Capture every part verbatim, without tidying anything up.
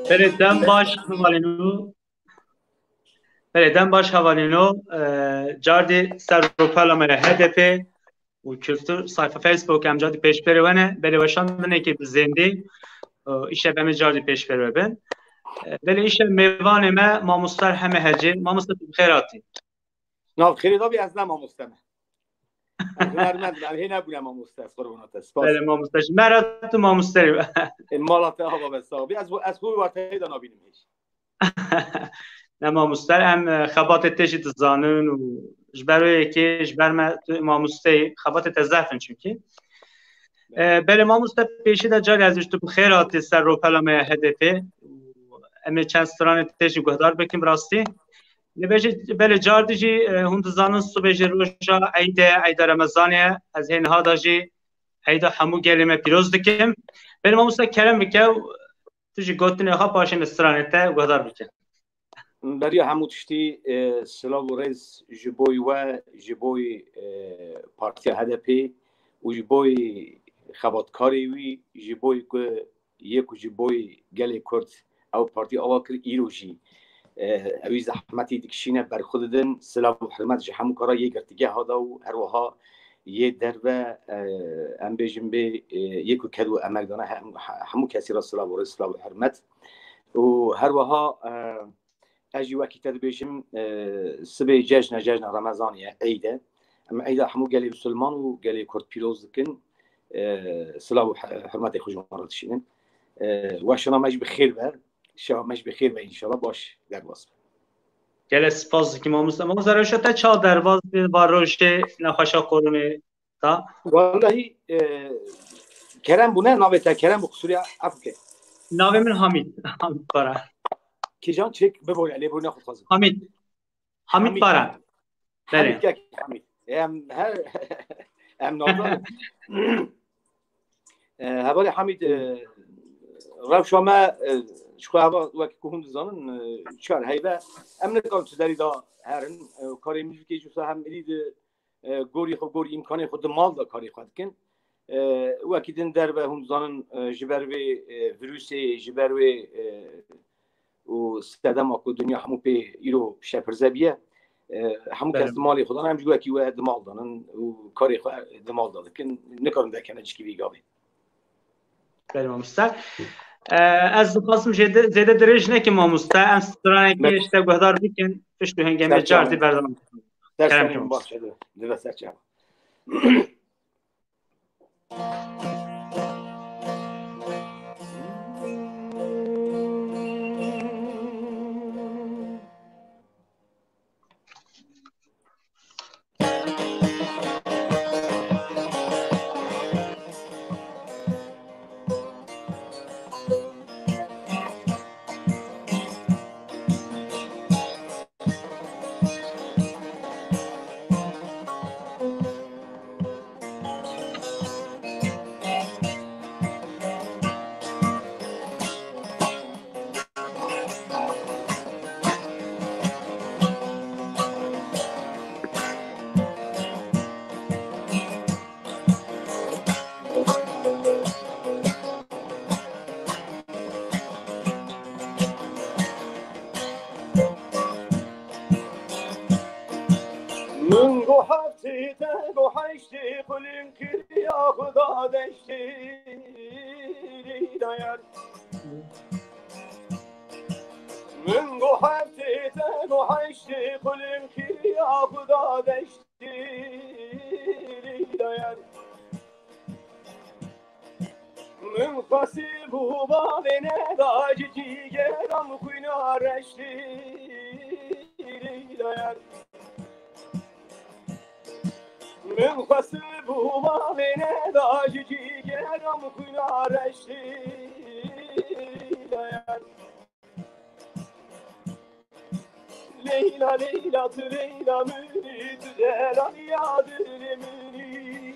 Belê, dem baş hevalîno. Belê, dem baş hevalîno. E, cardî ser rûpela me ya H D P û kültür sayfa Facebook em cardî pêşberê we ne. Belê, weşandinekê bi zêndî. E, îşev em ê cardî pêşberê we bin. E, belê, îşev mêvanê me mamoste Heme Hecî. Mamoste, tu bi xêr hatî. Nav xêrê da bî, ez ne mamoste me. Ez hunermend im, em hê nebûne mamoste, ez qurbana te. Spas. Belê, mamoste. Ji me re tu mamoste yî. Ê, mala te ava be, sax bî. Ez, ez xwe wê wateyê de nabînim hêj. Ne mamoste, em, e, xebatê te jî dizanin û ji ber wê yekê, ji ber me tu mamoste yî, xebatê te zehf in çimkî. E, belê mamoste, pêşî de carê ez ji tu bi xêr hatî ser rûpela me ya H D P. Em ê çend stranê te jî guhdar bikin bi rastî. Lê belê, belê cardî jî, e, hûn dizanin sibê jî roja Eydê, Eyda Remezanê ye. Ez hê niha de jî Eyda hemû gelê me pîroz dikim. Belê mamoste, kerem bike û tu jî gotinê xwe paşê me stranê te guhdar bike. Beriya hemû tiştî, e, silav û rêz ji bo we, ji bo, e, Partiya H D P û ji bo xebatkarê wî, ji bo ku yê ku ji bo gelê Kurd ew partî ava kir, îro jî, e, ewî zehmetî dikişîne, berxwe didin. Silav û hurmet ji hemû kara yê girtîgeha de û her wiha yê derve, e, em bêjin bê, e, yê ku ked û emek dane, hem-, he-, hemû kesî re silav û rêz, silav û hurmet. Û her wiha, e, ez jî wekî te dibêjim, e, sibê cejne, cejna Remezanê ye, Eyd e. Em Eyda hemû gelê Misilman û gelê Kurd pîroz dikin. E, silav û he-, hurmetê xwe ji wan re dişînin. E, weşana me jî bi xêr be. Şeva me jî bi xêr be înşallah. Baş derbas be. Gelek spas dikim mamoste. Mamoste, rewşa te çawa derbas bê va rojê nexweşa koronê da? Wellahî, e, Kerem bû, ne? Navê te Kerem bû, qisûriya, ef bike. Navê min Hamîd. Hamîd Baran. Kîjan çêk bibore, lê bû nexwe dixwazim. Hamîd. Hamîd Hamîd. Baran. Belê. Hamîd, kek Hamîd. Em her, em nazan. E, hevalê Hamîd, e, rewşa me, e, ji xwe heva wekî ku hûn dizanin, e, çar heyve. Em nikarin tu derî de herin, e, karê min jî bike, jî wisa hem êdî di, e, gorî xwe, gorî îmkanê xwe di mal de karê xwe dikin. E, wekî din derve hûn dizanin, e, ji ber vê, e, vîrusê, ji ber wê, e, û sedema ku dinya hemû pê îro şepirze biye, e, hemû kes Belê. di malê xwe dan, em jî wekî we di mal danin û karê xwe di mal de dikin, nikarin derkevin cîkî vî gavê. Belê mamoste. E, ez dixwazim jêde, zêde dirêj nekim mamoste. Em stranekê Belê. ji te guhdar bikin. Pişt û hengê me Ser çavan. cardî berdewam bikin. Ser Kerem çavan. baş, hadi. Dibe ser çavan. Min go heftê te go heştê xulin kiriya xuda deştê dayar. Min go heftê te go heştê xulin kiriya xuda deştê dayar. Min xwesî bû bavê neda ji cîgeram xwîna reştî dayar. Min xwesî bû bavê neda ji cîgeram xwîna reştî dayar. Leyla, Leyla, tu Leyla minî, tu delaliya dilê minî,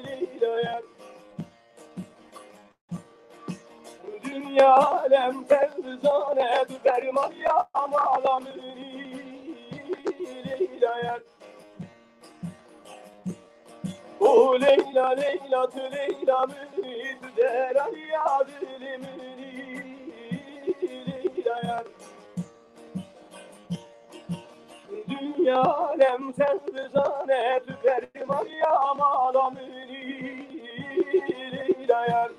Leyla yar. Dinya alem tev dizane, tu dermaniya mala minî, Leyla yar. Û Leyla, Leyla, tu Leyla minî, tu derariya dilê minî, Leyla yar. Dinya alem sen dizane, tu dermaniya mala minî, Leyla yar.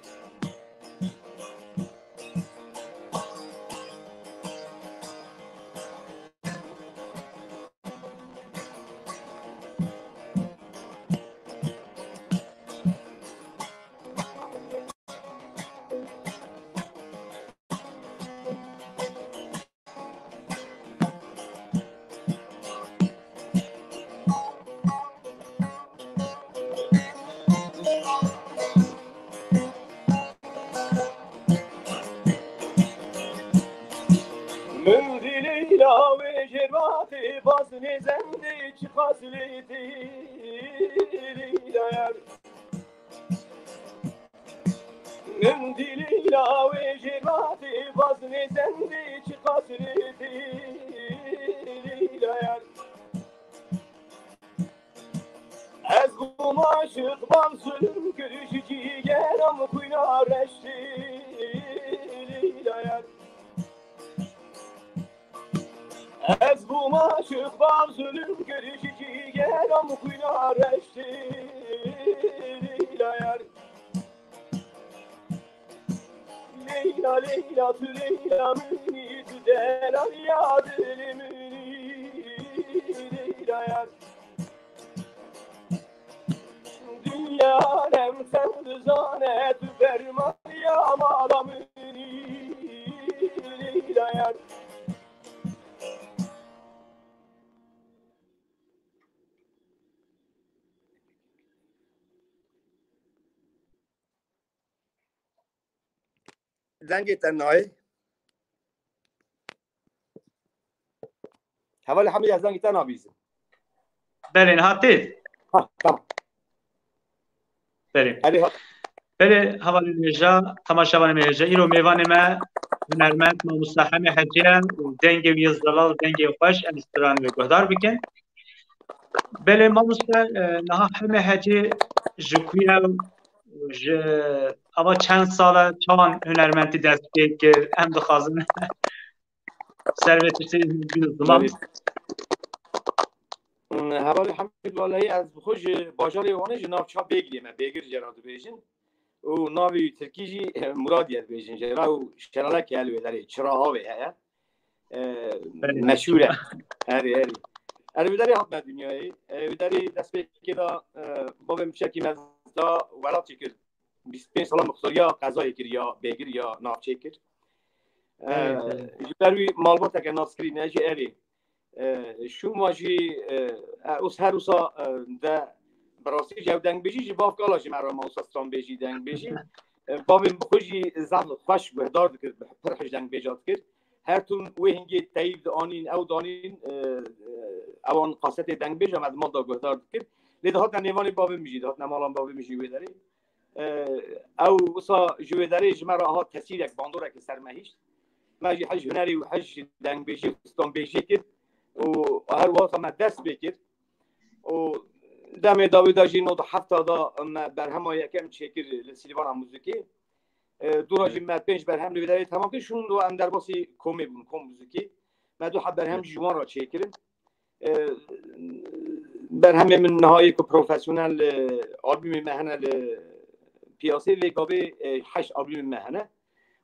Min dî Leyla wê jêr vatê, baz nêzendê çiqas lê tê Leyla yar. Min dî Leyla wê jêr vatê, baz nêzendê çiqas lê tê Leyla yar. Ez bûm aşiq, baz zulm kir, ji cîgeram xwîna reştê Leyla yar. Ez bûm aşiq, baz zulm kir, ji cîgeram xwîna reştê Leyla yar. Leyla, Leyla, tu Leyla minî, tu derariya dilê minî, Leyla yar. Dinya alem sen dizane, tu dermaniya mala minî, Leyla yar. Dengê te nayê. Hevalê Hemî, ez dengê te nabîzim. Belê, niha tê. Ha, tamam. Belê. Erê, ha. Belê, hevalê hêja, temaşevanê me hêja. Îro mêvanê me hunermend mamoste Hemê Hecî ye û dengê wî zelal, dengê xweş, em stranê wê guhdar bikin. Belê mamoste, e, niha Hemê Hecî ji ku ye û ji ava çend sal e, çawan hunermendî dest pê kir, em dixwazin ser vê tiştê bînin ziman. Belê. Hevalê Hemî, welehî ez bi xwe ji bajarê Wanê, ji navça Bêgirê me, Bêgir jê re dibêjin. Û navê wî tirkî jî, e, Muradî ye dibêjin jê re û şelaleke li wê derê, Çira Avê heye. E, Belê. Meşhûr e. Erê, erê. Erê, wê derê hatime dinyayê. E, wê derê destpêkê de, e, bavê min piçekî me da welat çêkir. Bîst pênc sala muxtariya qezayê kir, ya Bêgir ya navçê kir. E, Evet, evet. Ji ber wî malbateke naskirî ne jî erê. E, şûma jî, e, e, us-, her wisa, e, de bi rastî jî ew dengbêjî jî bavkala ji me re ma wisa stranbêjî dengbêjî. E, bavê min bi xwe jî zaf xweş guhdar dikir, bi pir hej dengbêja dikir. Her tim wê hingê teyîb dianîn, ew danîn, e, e, ewan kasetê dengbêja me di mal de guhdar dikir. Lê dihatine nêvanê bavê min jî, dihatine malan bavê min jî wê derê. E, ew wisa ji wê derê ji me re hat tesîrek, bandorek li ser me hişt. Me jî hej hunerî û hej dengbêjî û stranbêjî kir û her wiha me dest pê kir. Û demê dawî de jî nod û heft de me berhema yekem çêkir li Silvana Muzikê. E, dûra jî me pênc berhem li wê derê temam kir. Şûn do em derbasî komê bûn, kom muzikî. Me du heb berhem jî ji wan re çêkirin. E, berhemê min nihayê ku profesyonel, e, albûmê me hene li piyasê, vê gavê, e, heşt albûmê me hene.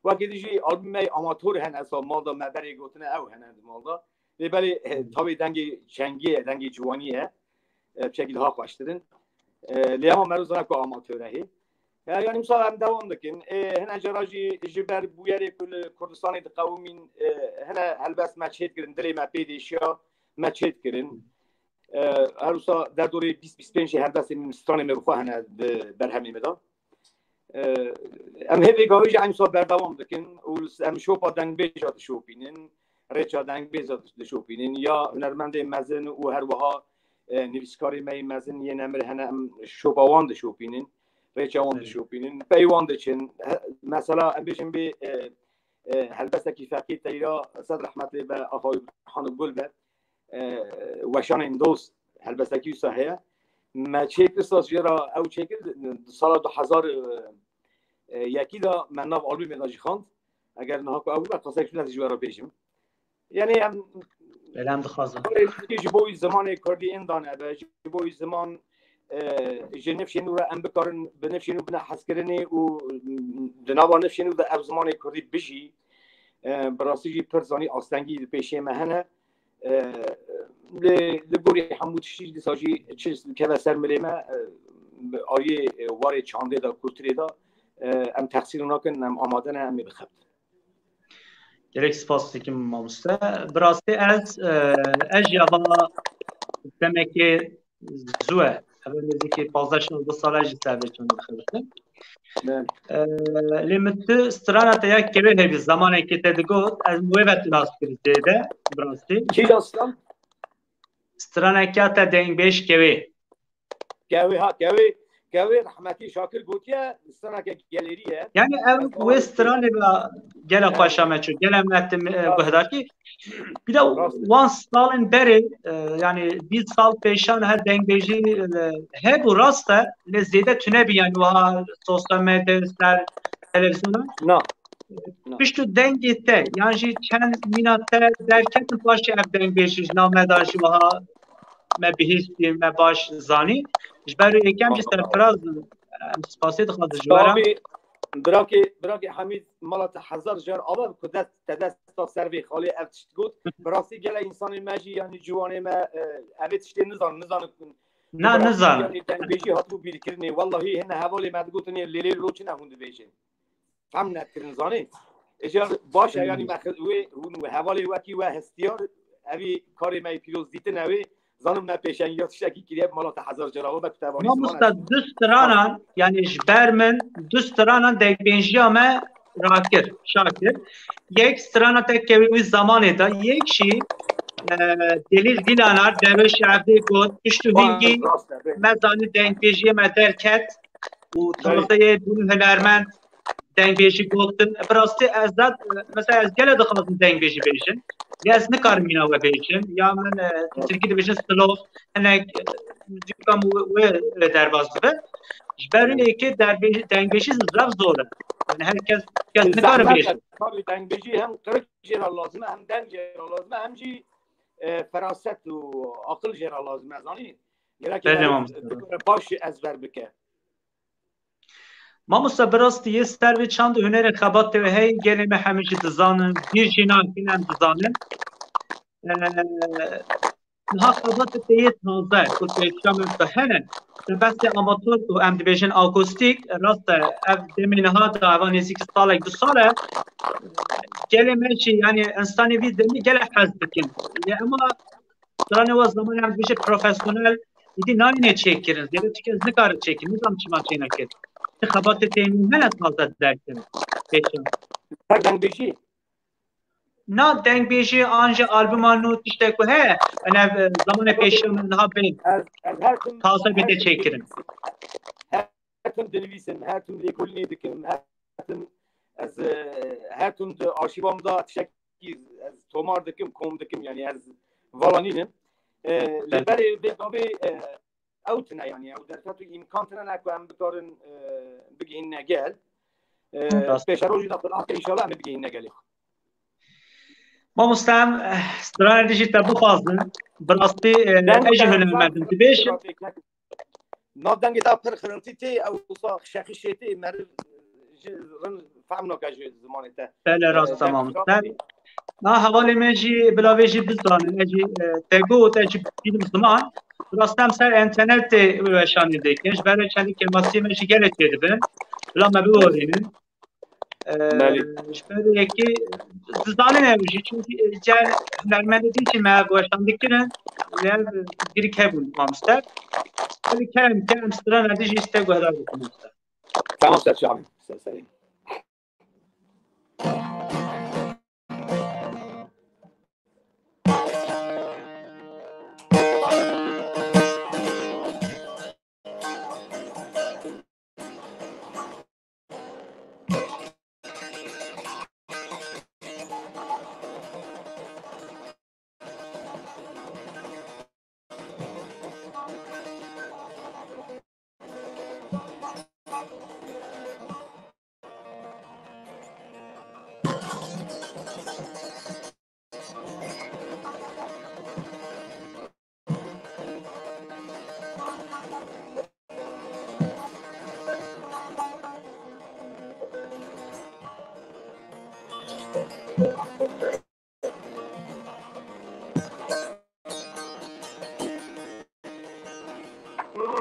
Wekî dî jî albûmê amator hene, esa mal de me berê gotine ew hene di mal de. Lê belê, e, tabî dengê çengê ye, dengê ciwanî ye. E, piçekî daha xweştir in. E, lê hema meriv zana ku amator e hê. E, yanî misal em dewam dikin. E, hine cara jî ji ber bûyerê ku li Kurdistanê diqewimîn, e, hine helbest me çêt kirin, dilê me pê dêşiya, me çêt kirin. E, her wisa derdorê bîst bîst pênc jî helbestên stranê me bi xwe hene di berhemê me de. E, em hê vê gavê jî em wisa berdewam dikin û em şopa dengbêja dişopînin, rêça dengbêja dişopînin, ya hunermendê mezin û her wiha, e, nivîskarê me yê mezin yên nemir hene, em şopa wan dişopînin, rêça wan Evet. dişopînin, pey wan diçin. He, mesela em bêjin bê, e, e, helbestekî Feqî Teyra, sed rehmetê be, Axa Burhan Gul be, e, Weşanên Dost helbestekî wisa heye. me çêkir, saz jê re ew çêkir, di sala du hezar yekî de me nav albûmê de jî xwend. Eger niha ku ew bibe, qasek tune jî we re bêjim. Yanî em Belem dixwazim. Ji bo wî zimanê kurdî êndan ebe, ji bo wî ziman, e, ji nifşên nû re em bikarin, bi nifşên nû bine hezkirinê û di nava nifşên nû de ev zimanê kurdî bijî. E, bi rastî jî pir zanî astengî di pêşê me hene. E, li, li gorî hemû tiştî jî dîsa jî çi keve ser milê me, e, bi ariyê, e, warê çandê de, kulturê de, e, em texsîr nakin, em amade ne, em ê bixebtin. Gelek spas dikim mamoste. Bi rastî ez, e, ez jî ava demekê zû e. Ev nêzîkî pazdeh şazdeh sal e jî ser vê çandê dixebite. Belê. E, lê min tu strana te ya kewê hebî, zamanekê te digot, ez wê ve tu nas kir zêde, bi rastî. Kî ya stran? Straneke te dengbêj kewê. Kewê ha, kewê, kewê rehmetî Şakir gotiye, straneke gelêrî ye. Yani ev Ez wê stranê ve gela Evet. xweşa me çû, gela me tim, e, Ya. guhdar kî. Bir de Rast e. wan salên berê, e, yani bîst sal pêşan her dengbêjî, e, hebû rast e, lê zêde tune bî yani wiha sosyal medya ser televizyona. Na. Na. Pişt û dengê te, yan jî çend mîna te derketin paşê ev dengbêjî ji nav me de jî wiha me bihîstî, me baş zanî. Ji ber wê yekem jî Maşallah. serfiraz im. Em spasê dixwazin ji we re. Abi, birakê, birakê Hemîd, mala te hezar jar ava ku dest, te desta ser vê xalê ev tişt got. Bi rastî gelek însanê me jî, yanî ciwanê me, e, evê tiştê nizan, nizan. Na, nizan. Yanî dengbêjî hatibû bîrkirinê. Wellahî hene hevalê me digotin, ê lêlê lo çi ne hûn dibêjin. Fehm nekirin, zanî. Êcar baş e, yanî me xi-, wê hûn wê hevalê wekî we hestiyar, evî karê me yê pîroz dîtin ew ê, zanim me pêşengiya tiştekî kiriye, mala te hezar cara be ku te vanî ziman Mamosta, du stranan, yani ji ber min du stranan dengbêjiya me rakir, şakir. Yek strana te kewê wî zamanê de, yek jî, e, Delîl Dîlanar, Derwêş Evdê got, pişt û hingî Rast e, be. me zanî dengbêjiyê me derket û Belê. taze yê bûn hunermend dengbêjî gotin. Bi rastî ez zat, mesela ez gele dixwazim dengbêjî bêjin. Ya ez nikarim mîna we bêjin. Ya min, e, tirkî dibêjin slow. Hinek, e, muzîka min wê, wê, e, derbas dibe. Ji ber wê yekê derbêjî, dengbêjî zaf zor e. Yani her kes, kes nikare Zehmet bêje. e. Tabii dengbêjî hem qirik jê re lazim e, hem deng jê re lazim e, hem jî, e, feraset û aqil jê re lazim e, zanî? Gerek Belê e mamoste. bikare baş ezber bike. Mamoste, bi rastî yê ser vê çand û hunerê xebatê we heye, gelê me hemî jî dizanin, bîr jî nakin, em dizanin. Eee, niha xebatê te yê taze, ku pêşiya min de hene, te behsê amator ku em dibêjin akustîk, rast e, ev demê niha de, eva nêzîkî salek, du sal e, gelê me jî, yanî însanê vî demî gelek hez dikin. Lê ema stranê wa zamanê em dibêje profesyonel, îdî nayêne çêkirin. Zêde çi kes nikare çêkirin. Nizam çima çênekirin. Ti xebatê têmîn hene taze derkin. Pêşiya. Her dengbêjî. Na dengbêjî an jî albuma nû tiştek ku heye, ene, e, zamanê pêşiya min niha bên. Ez, ez her tim, Taze her bête tim çêkirin. Her tim dinivîsim, her tim lêkolînê dikim, her tim ez, e, her tim di arşîva min de tiştekî ez tomar dikim, kom dikim, yani ez vala nînim. E, li Evet. berê vê gavê, e, ew tine, yani ew derfet û îmkan tine ne ku em bikarin, e, bigihînine gel. E, Rast. Pêşerojî de xwe inşallah em bigihînine gelê xwe. Mamoste, em, eh, stranê dijî te bixwazin. Bi rastî, eh, Deng ez jî te hunermend im. Dibêjim. Nav dengê te pir xirintî tê, ew wisa şexîşê tê, meriv ji rin fehm nake ji zimanê te. Belê, rast e, tamam. Sen, na hevalê me jî, bila vê jî bizanin, ez jî, e, te got, ez jî bînim ziman. Rast em ser internetê weşanê dikin. Ji ber çendî kêmasiyê me jî gelek tê dibin. Bila me biborînin. E, Belê. Ji ber yekê dizanin ew jî, çunkî, e, gel hunermendê din jî me ev weşan dikirin. Lê ev girîk hebûn mamoste. Belê kerem, kerem strana dijî te guhdar bikin mamoste. Tamam, ser çavê. Ser serê.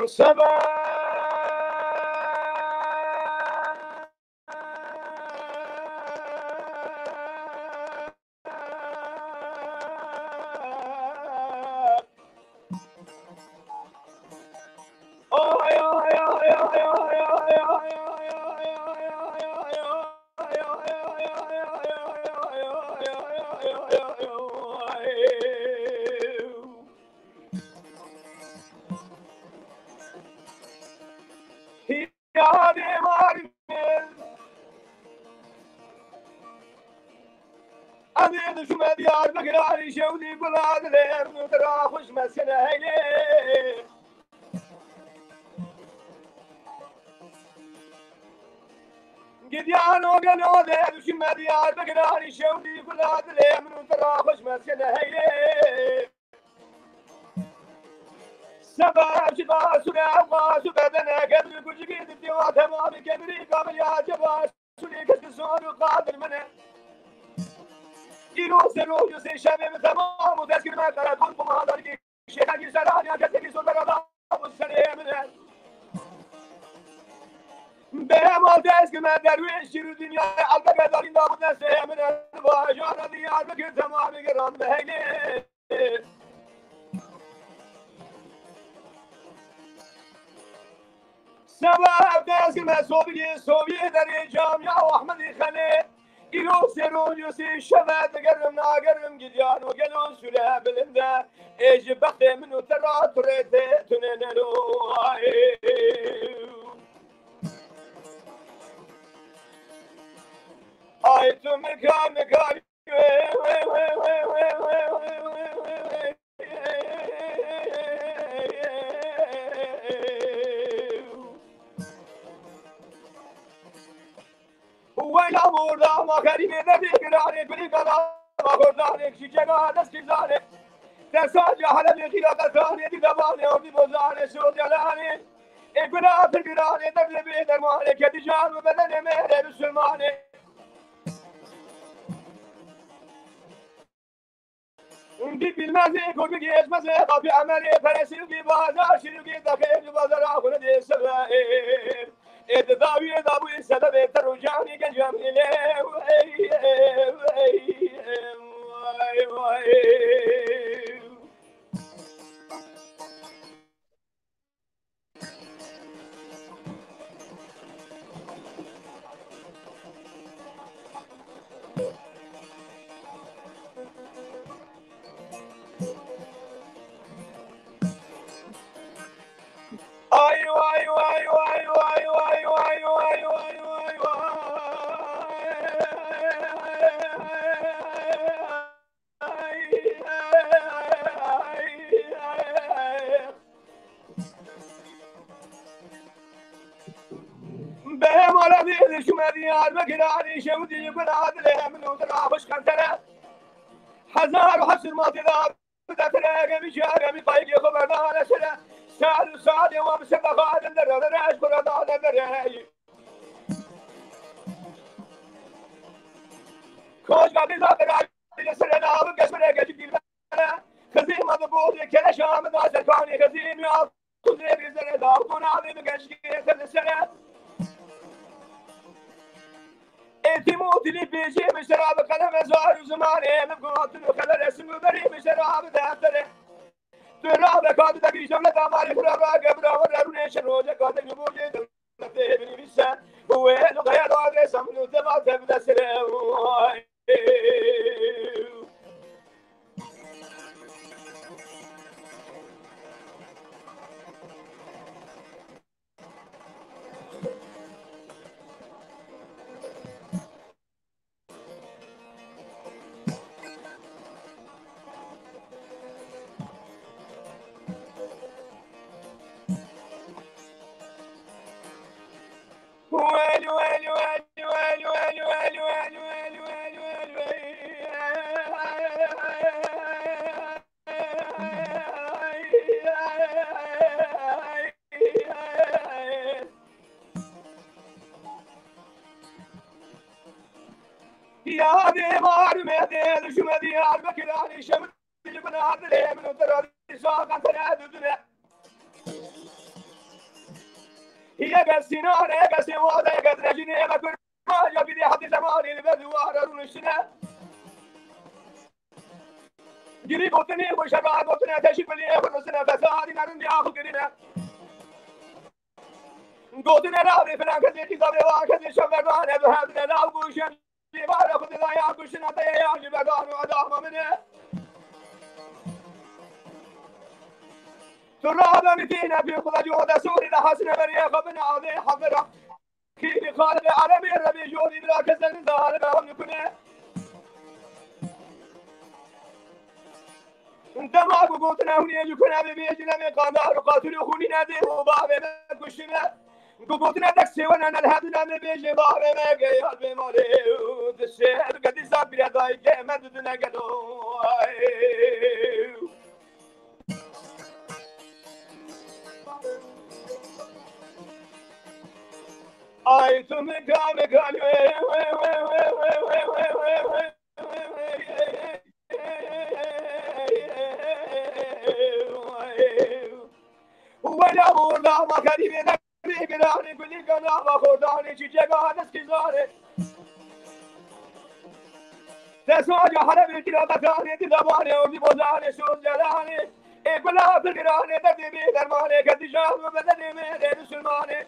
Seba. Yarê warê. Em ê dişûme Diyarbekir, arîşewlî gula dilê em û tira xweş meskene heylê. Gidiyano gelo dê dişûme Diyarbekir, arîşewlî gula dilê em û tira xweş meskene heylê. Seba ji basûre ew qasû bedene, kevir kujikî dibdê wa temamî, kevir kavir ya ceba. Sûrê kes ki zor û qadir min e. Îro sê roj û sê şevê min temam û dest kirme qereton ku madarkî şêxekî seraniya kesekî zor berada û serê min e. Bêhema dest kirme derwêş şîr û dinyayê elbeke darîn da û destê min e. Bajara Diyarbekir temamî geran bi heylê. Seba dezgime sobiyê, sobiyê derê camiya û Ahmedî Xelê. Îro sê roj û sê şeve digerim, nagerim gidiyan û gelo sûre bilinde. Ê ji bextê min û te ra turê tê tune nero. Ay. Ay tu mika mika. Weyla morda ma xerîbê derdê girarê, gulî gala ma xordanê, kişî cega dest kizanê. Dersa cehelê xîra qetanê, di devanê, ordî bozanê, sirot yalanê. Ê gula pir giranê, derdê bê dermanê, kedi can û bedenê mêrê bisilmanê. Bi bilmezê, kurdikî eşmezê, qapî emelê, peresî bi bazar, şirîkî dexê, bi bazar axure dê sebe. Ê di dawiyê dabûyê sebebê, ter û canî gencan hîlê. Ey, ey, ey, ey, vay, vay. Behemala dê dişûme Diyarbekir, arîşewlî gula dilê min û tira xweş qentere. Hezar û heft sed matê da bide tire, gemî çare, gemî qayikê xwe berdane sere. Saet û saetê wan bi ser de xadin dere, dere, ji xwe re dane bere. Koç gadî da bera. Li ser navê keşmerê keçik dîlbere. Xizî ma di bodê keleşa min da serkanê xizî mi av. Kuzê bi zere da û navê min keşkê ser li sere. Êtîm û dilî bêjê min şerabê qeleme zar û zimanê min gotin û xeberê sing û berî min şerabê deftere. Tu rabe kadî de gîş devleta marê xura rage bira were rûnê şeroceka de li bodê de. Yadê mar me dê, li şûme Diyarbekir anî şev li bina dilê min û te radî saxan te ne dudine. Hîye gel sînane, gel sêwade, gel rejînê me kurma, ya bîdê hevdî zemanî li ber dîwara rûniştine. Girî gotinê xwe şeva gotine, teşî bilê xwe nusine, fesadî nerindî axu kirine. Gotine navê filan kesê, qîza vê wan kesê şeverdane, bi hevdine nav goşin. Dîvara xwe dida ya kuştina te ye, ya ji began û edama min e. Tu rabe min tîne pê xwe, cû de sûrî de hasine berê xwe bin adê hazira. Kîrî xalibê alemê rebê jorî bila kese nizane be wan kune. Dema ku gotine hûn ê ji kune bibêjine, me qandar û qatil û xûnî nedê û bavê me kuştine. Ku gotine dek sêwene nelhedine, me bêje bavê me geyal bê malê û di sêr gedî zaf bire dayikê me didine gelo. Ay tu min ka min ka. Wela orda ma xerîbê de giranê, gulî gana ma xordanê, çîçeka dest kizanê. Te soca herebê kira betanê, di dabanê, ordî bozanê, soz celanê. Ê gula bi giranê, derdê bê dermanê, ke dijan û bedenê me dê musulmanê.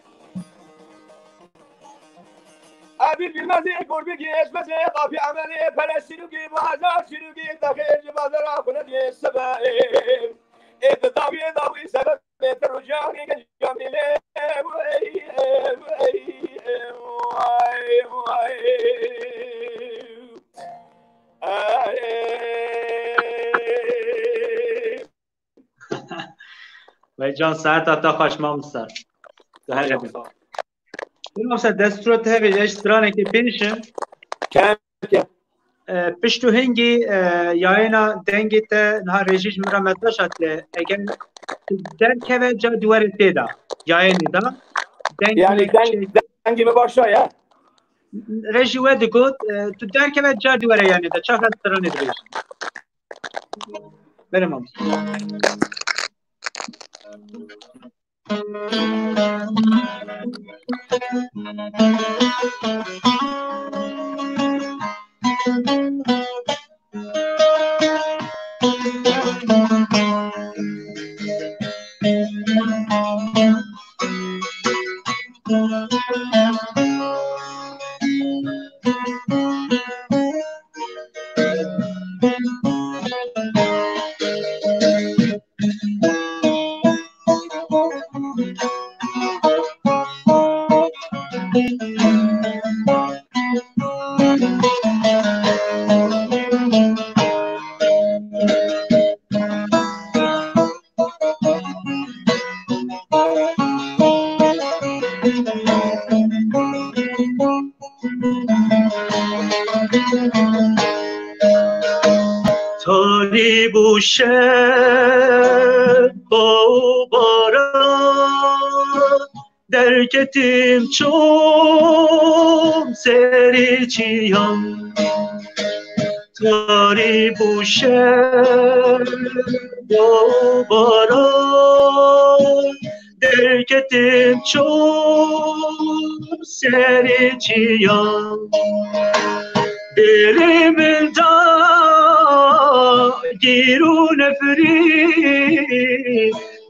Ebîr bilmezê, gorbikî, eşmezê, qafî emelê, pere sirûkî, bazar sirûkî, texêr ji bazara xwe nediyê sebe. Ê di dawiyê dawî sebebê te rojanî gencamî lê. Vay, vay, vay. Ay. Vay can, saeta te xweş mamoste. Tu her hebî. Mamoste, destûra te hebe, ez stranekê pêşim. Kem, kem. E, pişt û hingî, e, yayêna dengê te niha rejî ji min re mesaj hatiye. Eger tu derkeve ca duwerê tê de, yayênê de, dengê Yani me deng, şey dengê me başa ya. Rejî we digot, e, tu derkeve ca duwerê yayênê de, çaxa stranê dibêjî. Bere mamoste. Tarî bû şev û baran, derketim çom serê çiyan. Tarî bû şev û baran, derketim çom serê çiyan. Dilê min da gîr û nefrî,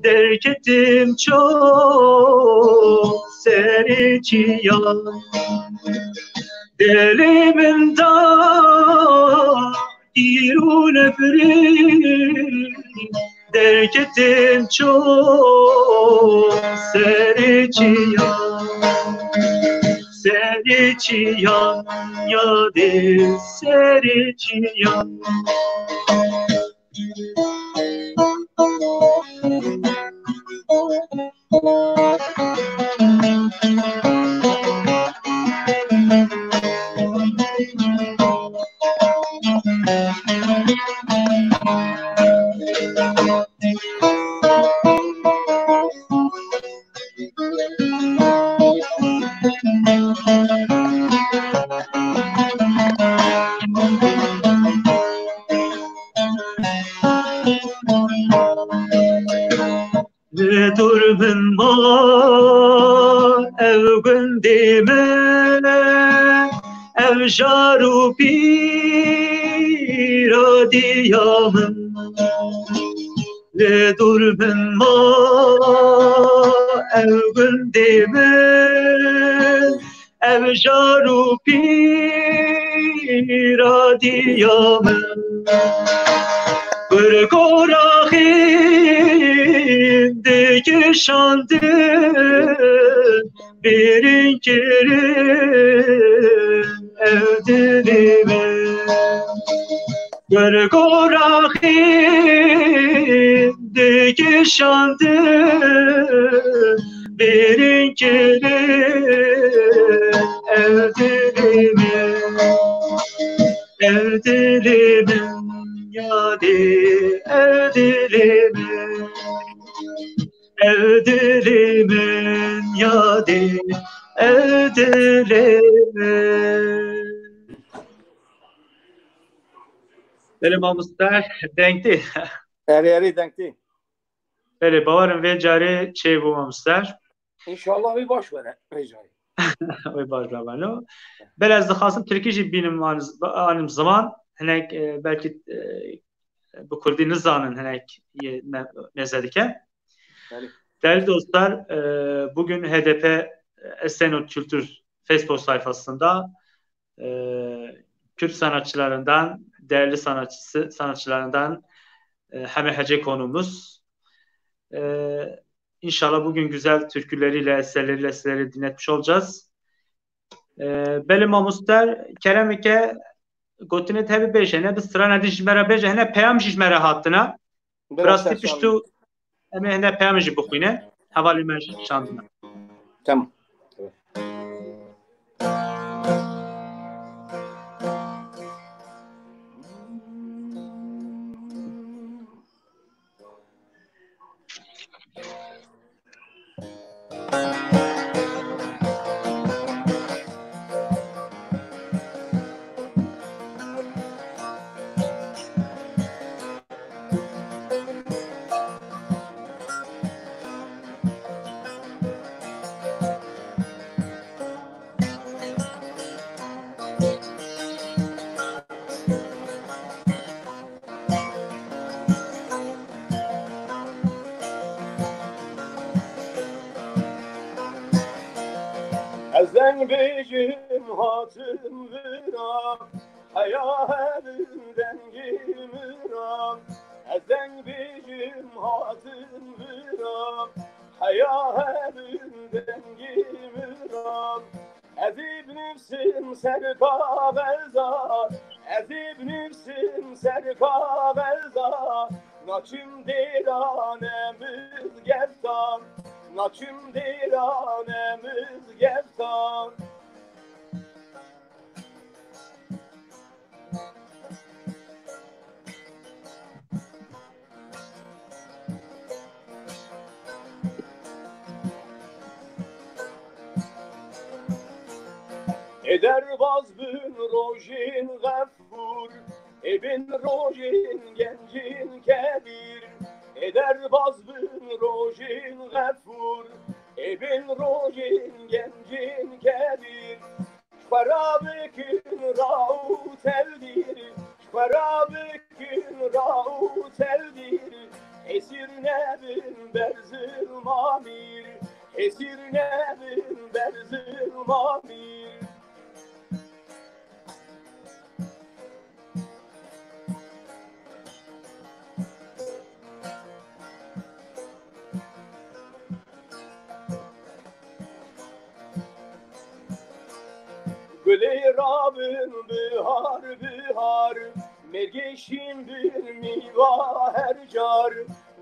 derketim çom serê çiyan. Dilê min da gîr û nefrî, derketim çom serê çiyan. Serê çiyan, yadê serê çiyan. Ev jar û pîra diya min, li dûr min ma ev gundê min. Ev jar û pîra diya min, bir goraxî dikişandin, bêrîn kirin ev dilê min. Bir goraxî dikişandin, bêrîn kirin ev dilê min. Ev dilê min yadê, ev dilê min. Ev dilê min yadê, ev dilê min. Belê mamoste, deng tê. Erê, erê, deng tê. Belê, bawerim vê carê çêbû mamoste. Înşallah wê baş were, vê carê. Wê baş were, no. Belê ez dixwazim tirkî jî bînim an-, anim ziman. Hinek, e, belkî, e, bi kurdî nizanin hinek yê me-, mêze dike. Belê. Değerli dostlar, e, bugün H D P Esenyurt Kültür Facebook sayfasında, e, Kürt sanatçılarından, değerli sanatçısı, sanatçılarından, e, Hemi Hece konuğumuz. E, inşallah bugün güzel türküleriyle, eserleriyle sizleri dinletmiş olacağız. E, belê mamoste, kerem ke gotinê te bibêje, ne bi strana dî ji me re bêje, hene peyam jî ji me re hatine. Bi rastî piştû em ê hene peyam jî bixwîne. Hevalê me şandine. Tamam. Ez deng bêjim hatim vira, heya herin dengê min ra. Ez deng bêjim hatim vira, heya herin dengê min ra. Ez ê binivsim ser kaxeza, ez ê binivsim ser kaxeza, naçim dêra ne mizgefta, naçim dêra ne mizgefta. Ê derbaz bin rojên xefûr, ê bin rojên gencên kebîr. Ê derbaz bin rojên xefûr, ê bin rojên gencên kebîr. Ji xwe rabikin ra û tevdîr, ji xwe rabikin ra û tevdîr. Hêsîr nebin ber zilma mîr, hêsîr nebin ber zilma mîr. Gulê rabin bihar, bihar, mêrgê şîn bin mîva her car.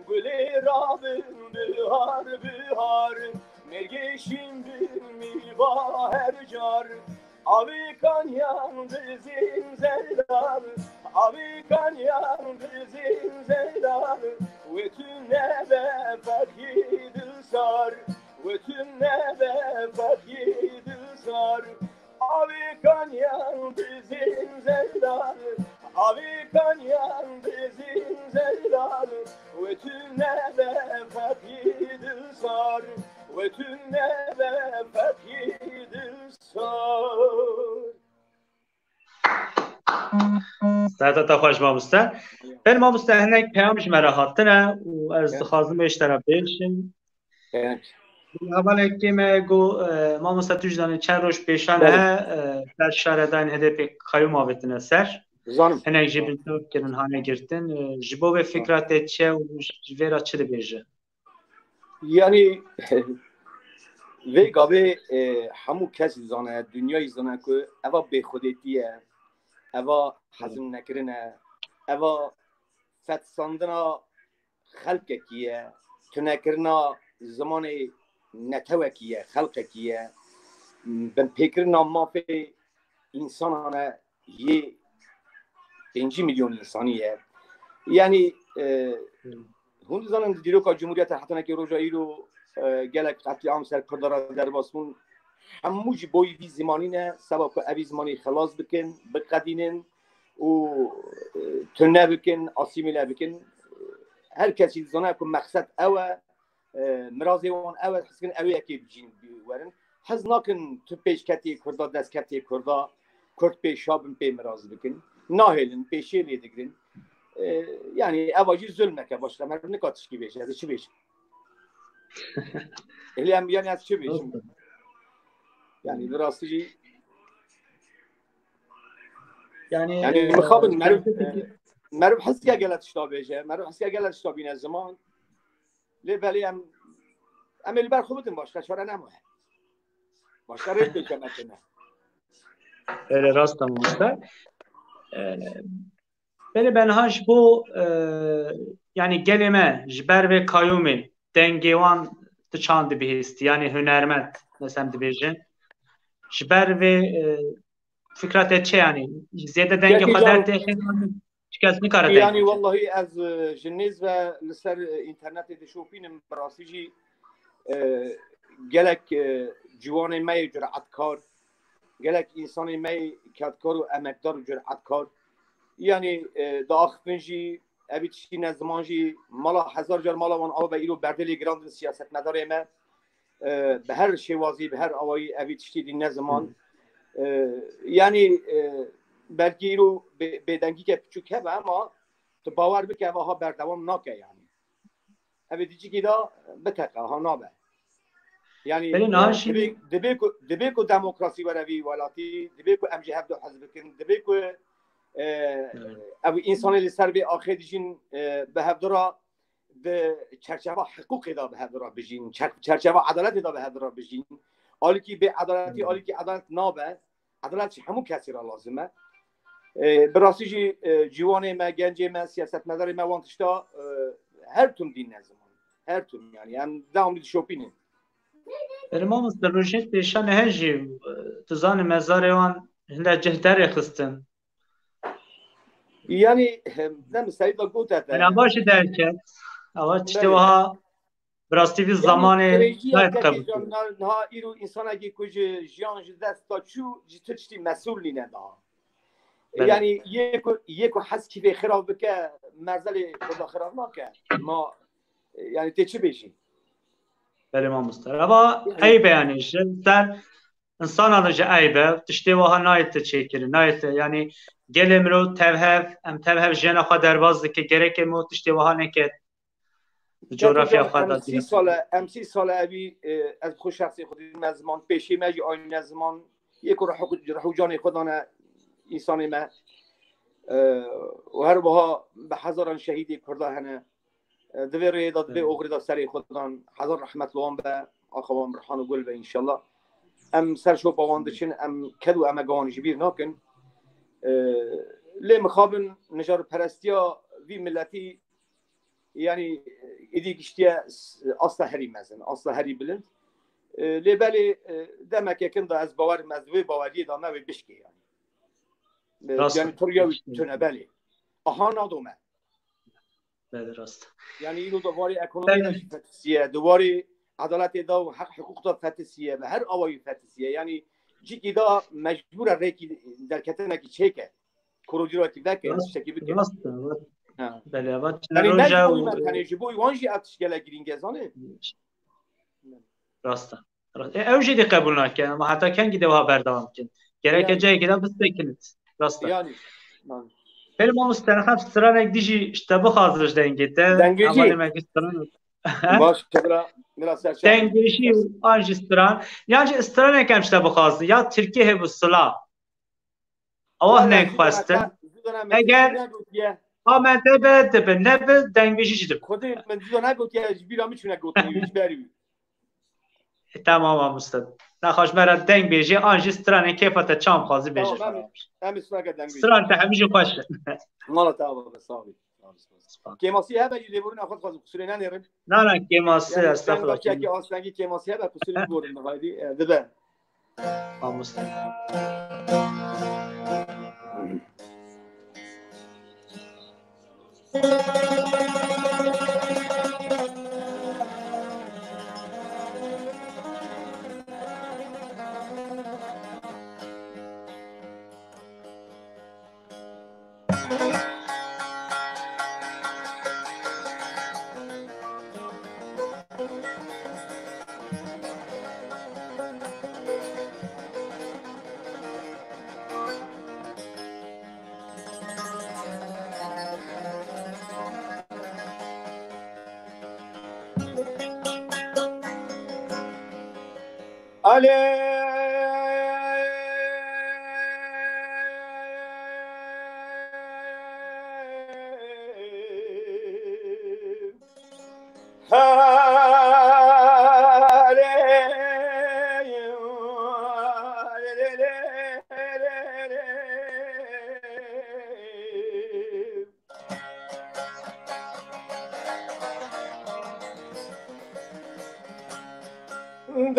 Gulê rabin bihar, bihar, mêrgê şîn bin mîva her car. Avê kanyan dizên zelal, avê kanyan dizên zelal, wê tu nebe fetiyê dilsar, wê tu nebe fetiyê dilsar. Avê kanyan dizên zelal, avê kanyan dizên zelal, wê tu nebe fetiyê dilsar, wê tu nebe fetiyê dilsar. Saeta te xweş mamoste. Belê mamoste, hinek peyam ji me re hatine û ez dixwazim wê ji te re bêjim. Hevalekê me got, e, mamoste tu jî zanî çend roj pêşan he, e, ser şaredayên H D P kayyûm avêtine ser. Zanim. Hinek jî binçav kirin, hane girtin. E, ji bo vê fikra te çi ye û ji vê re çi dibêje? Yani vê gavê, e, hemû kes zane, dinyayê zane ku eva bêxwedêtî ye, eva hezm nekirin e, eva fetsandina xelkekî ye, tunekirina zimanê netewekî ye, xelkekî ye, binpêkirina mafê însanan e, yê pêncî milyon însanî ye. Yani, e, hûn dizanin di dîroka Cumhuriyet de hetanekî roja îro, e, gelek qetlîam ser Kurda re derbas bûn. Hemû jî boyî vî zimanî ne, seba ku evî zimanî xelas bikin, biqedînin û, e, tune bikin, asîmîle bikin. Her kesî dizane ku mexsed ew e, e, mirazê wan ew e, hez dikin ew ê yekê bicîn werin. Hez nakin tu pêşketê Kurda, destketê Kurda, Kurd pêşa bin pê miraz bikin. Nahêlin, pêşê lê digirin. E, yani eva jî zulmeke, başka meriv nika tişkî bêje, ez çi bêjim? Hêlî em, yani ez çi bêjim? Yani bi rastî jî Yani, yani e, mixabin, meriv, gerçekten e, meriv hizke gele tişta bêje, meriv hizke gele tişta bîne ziman. Lê belê em, em ê li ber xwe bidin, başka çare nemaye. Başka rêk pêke me tine. Öyle rast tamam işte. E, belê ben ha ji bo, e, yani gelê me ji ber vê kayyûmê dengê wan tu çand dibihîstî, yani hunermend, mesela dibêjin. Ji ber vê, e, fikra te çi yani? Zêde dengê Yekî xwe can dertêxin, çi kes nikare dengê Yani xwe? Wallahî ez, e, ji nêz ve li ser, e, înternetê dişopînim, bi rastî jî, e, gelek, e, ciwanê me yê curetkar, gelek însanê me yê kedkar û emekdar û curetkar. Yani, e, diaxifin jî, evî tiştî ne ziman jî, mala hezar car mala wan aw be, îro berdê lê girandin siyasetmedarê me. E, bi her şêwazî, bi her awayî evî tiştî dî ne ziman. E, yani, e, belkî îro bê-, bêdengîke piçûk hebe, ama tu bawer bike, eva ha berdewam nake yani. Evê dîçikî da biteqe, ha nabe. Yani, Belê, niha e, jî dibê, dibê ku, dibê ku demokrasî were vî welatî, dibê ku em jî hevdu hez bikin, dibê ku, e, Evet. ev însanê li ser vê axê dijîn, e, bi hevdu re di çerçeva hiqûqê de bi hevdu re bijîn, çer-, çerçeva edaletê de bi hevdu re bijîn. Alîkî bê edaletî, Hmm. alîkî edalet nabe. Edalet ji hemû kesî re lazim e. E, bi rastî jî, e, ciwanê me, gencê me, siyasetmedarê me wan tişta, e, her tim dîn ne ziman. Her tim yani. Em devamlı dişopînin. Belê mamoste, rojê pêşan he jî, e, tu zanî mezarê wan hinde cih derê xistin. Yani, hem, ne mi Seyda gote te. Yani, ava jî derket. Ava tiştê Belê. wiha bi rastî vî Yani, zamanê krêjiya nayet tekî qebûl can kir. na-, niha îro însanekî ku ji jiyan ji dest da çû, ji tu tiştî mesûl nîne daha. Belê. Yani, yê ku, yê ku hez kîfê xirav bike, merzelê xwe da xirav nake. Ma, yani, tê çi bêjî? Belê mamoste. Ava Yani eyb e yani, ji ser însanan de jî eyb e, tiştê wiha nayê te çêkirin, nayê te, yani gelê mirov tevhev, em tevhev jiyana xwe derbas dike, gerek e mirov tiştê wiha neke. Di Gerçekten coğrafya xwe de em sî dîne. sale, em sî sale evî, e, ez xwe şexsê xwe dî me ziman, pêşî me jî aynî ne ziman, yê ku rih û, rih û canê xwe dane însanê me, e, û her wiha bi hezaran şehîdê Kurda hene. E, di vê rêyê de, di vê Evet. oxirê de serê xwe dan, hezar rehmet li wan be, axa wan Birhan û Gul be înşallah. Em ser şopa wan diçin, em ked û emega wan ji bîr nakin. E, lê mixabin nijarperestiya vî miletî, yani, êdî giştiye s-, asta herî mezin, asta herî bilind. E, lê belê, e, demeke kin de ez bawerim, ez di wê baweriyê de me wê bişkê yani. E, Rast yani e. turiya wî Giştî. tune belê. Aha nadome. Belê rast. Yani îro di warê ekonomiyê de Belê. jî fetisiye, di warê edaletê de û heq hiqûq de fetisiye, bi her awayî fetisiye. Yani cîkî de mecbûr e rêkî derketinekî çêke. Korodîrekî veke, Rast, tiştekî bike. rast e, rast. Ha. Belê, ava Yani ne roja ji bo û me tenê, ji bo wan jî ev tişt gelek girîng e, zanî? Rast e. Rast. E, ew jî dê qebûl nakin. Ama heta kengî dê wiha berdewam bikin? Gereke Yani. cayekê de bisekinit. Rast e. Yani. Yani. Pêl mamoste, nexem stranek dî jî ji te bixwazim ji dengê te. Dengê jî. Hevalê me ki stran. Baş, bira, bira serçe. Dengê jî an jî stran. Yan jî stranek em ji te bixwazin. Ya tirkî hebû sila. Ewa hinek xwestin. Eger a me te be, dibe, nebe, dengbêjî jî dibe. Xwedê min dîza negotiye, ji bîra min çûne gotiye, ji berî wî. E, tamam, mamoste. Nexweş me re dengbêjî, an jî stranên kêfa te çam xwazî bêje. Tamam, em, em straneke dengbêjî. Stran te hemî jî xweş e. Mala te ava be, sağ ol. Sağ ol. Kêmasî hebe jî lêborîna xwe dixwazim, qusurê nenêrin. Na, na, kêmasî, yani, estexfirullah, kêmasî. Kêmasî hebe, qusurê biborin, haydi, e, dibe. Mamoste.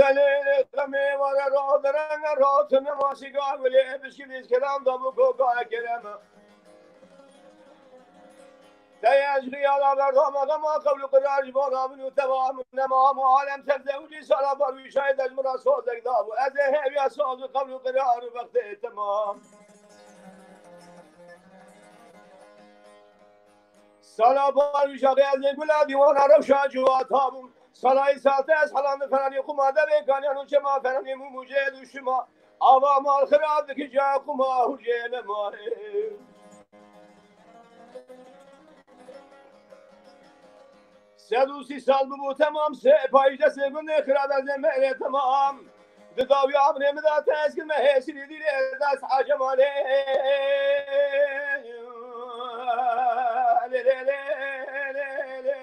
Delê xemê were ro derenge ro tune masî gavile bişkiliz kelam da bu koka kereme. Te ez xiyala berdama xema qewlu qirar ji bo rabin û temam nema hemû alem ser zewcî sala bar wî şayê dejmira sozek da bû. Ez ê hêviya soz û qewlu qirar û bextê temam. Sala bar wî şaxê ez ê gula dîwana rewşa ciwata bûm. Salayî sate ez helan di feranî xuma devê kanyan û çema feranî mû mûcê duşima. Ava mal xirab dikî ca xuma hûcê nema. Sed û sî sal bibû temam, sê payîş destê gundê xirab ez ê mêrê temam. Di dawiya amrê min de te ez kirme hêsîrî dîrê dest Hacê Malê. Lê, lê, lê, lê, lê, lê.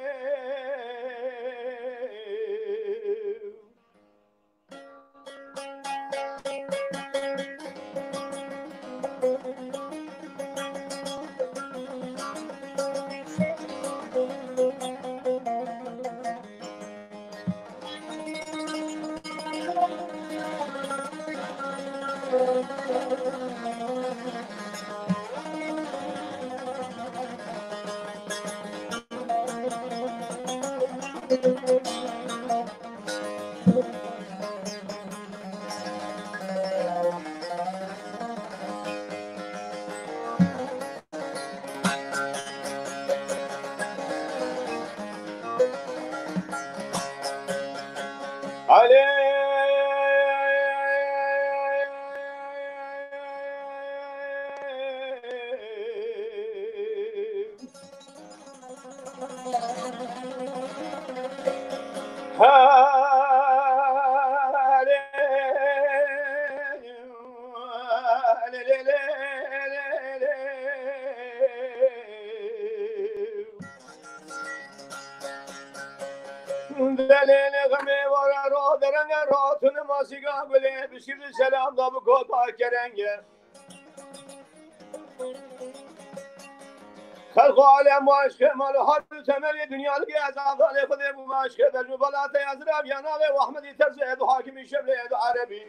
Delêlê xemê wara ro derenge ro tune masîga gulê bişkirdi selam da bi kota kerenge. Xelq û alem û eşqê mal û har û temelê dinya li ez azadê Xwedê bû me eşqê bejn û belate ez rav ya navê û Ehmedî Terzê û Hakimî Şevlê û Erebî.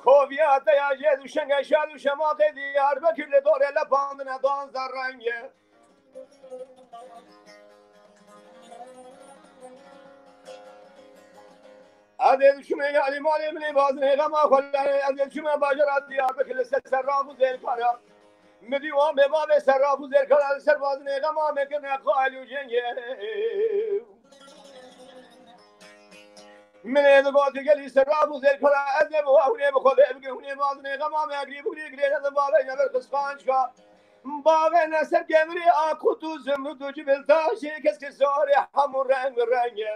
Koviya te ya jê û Şengeşal û Şemaxê Diyarbekir li dorê lepandine danze rengê. Ez ê çime yalî malê min ê bazinê xema xwe lê, ez ê çime bajara Diyarbekir li ser serraf û zêrkara. Min dî wan bê bavê serraf û zêrkara li ser bazinê xema me kirine xal û cengê. Min ê digot gelî serab û zêrkara ez ê bi we hûn ê bi xwe lê bikin, hûn ê bazinê xema me egrî bûrî girê ne di bavê ne ber qisqançka. Bavê ne ser kemirê akut û zimrud û cibil taşê kes kes sarê hemû reng bi reng e.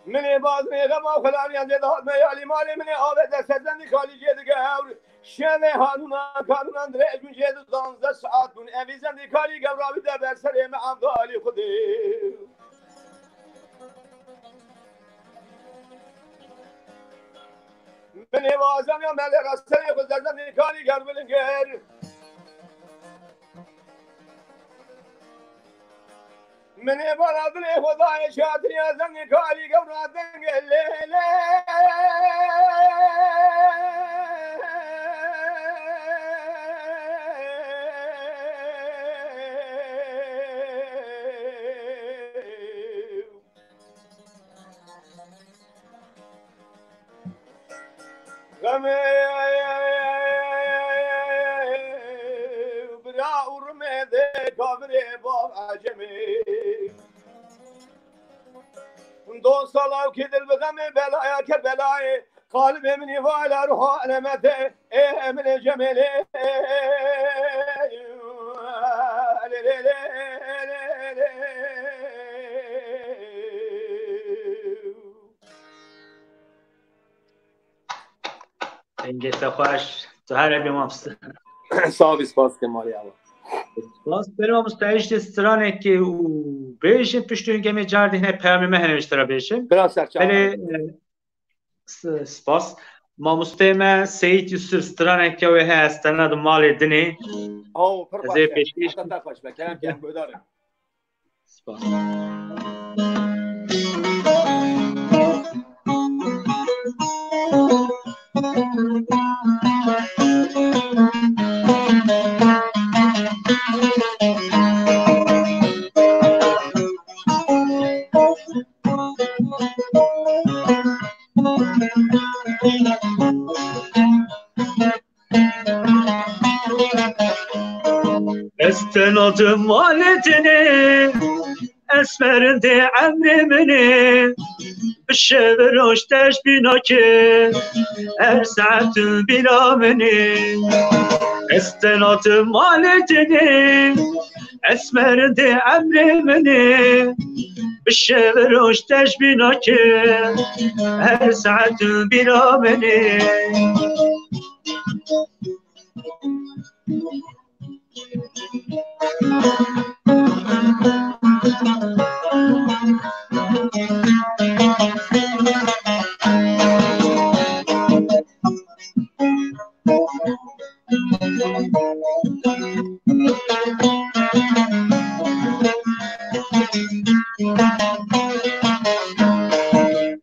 Min ê bazinê xema xelaniyan zêde hatme yalî malê min ê avête ser zendî kalî jê dike ewr. Şevê hanûna kanûnan dirêj min jê di danzdeh saet bûn. Evî zendî kalî gewra bî de ber serê me evdalî Xwedê. Min ê bazan ya me lê reserê xwe zendî kalî gewr bilingir. Min ê bala dilê xwe dayê şatiriya zengê kalî gewra dengê lê lê. Xemê bira û rimê de kafirê bav ecemê. Dost salawkî dil bi xemê belaya Kerbelayê. Qalibê min îvala ruha elemete. Ê min ê Cemêlê. Dengê te xweş. Tu her hebî mamoste. Sağ ol, spas ke malê awa. Spas, berê mamoste, ez jî stranekê û bêjim, piştî hingê me car dî hine peyamê me hene ji te re bêjim. Bira serçe. Belê, e, s-, spas. Mamosteyê me Seyîd Yusuf stranekê wê heye, ez tena di malê dinê. Aw, pir baş e. Ez ê pêşkêş. Heta te xweş be. Kerem, kerem, guhdarê. Spas. Ez tena di malê dinê, ez merindê emrê min ê, bi şev roj te ji bîna ke, her saet tu bîra min ê. Ez tena di malê dinê, ez merindê emrê min ê, bi şev roj te ji bîna ke, her saet tu bîra min ê.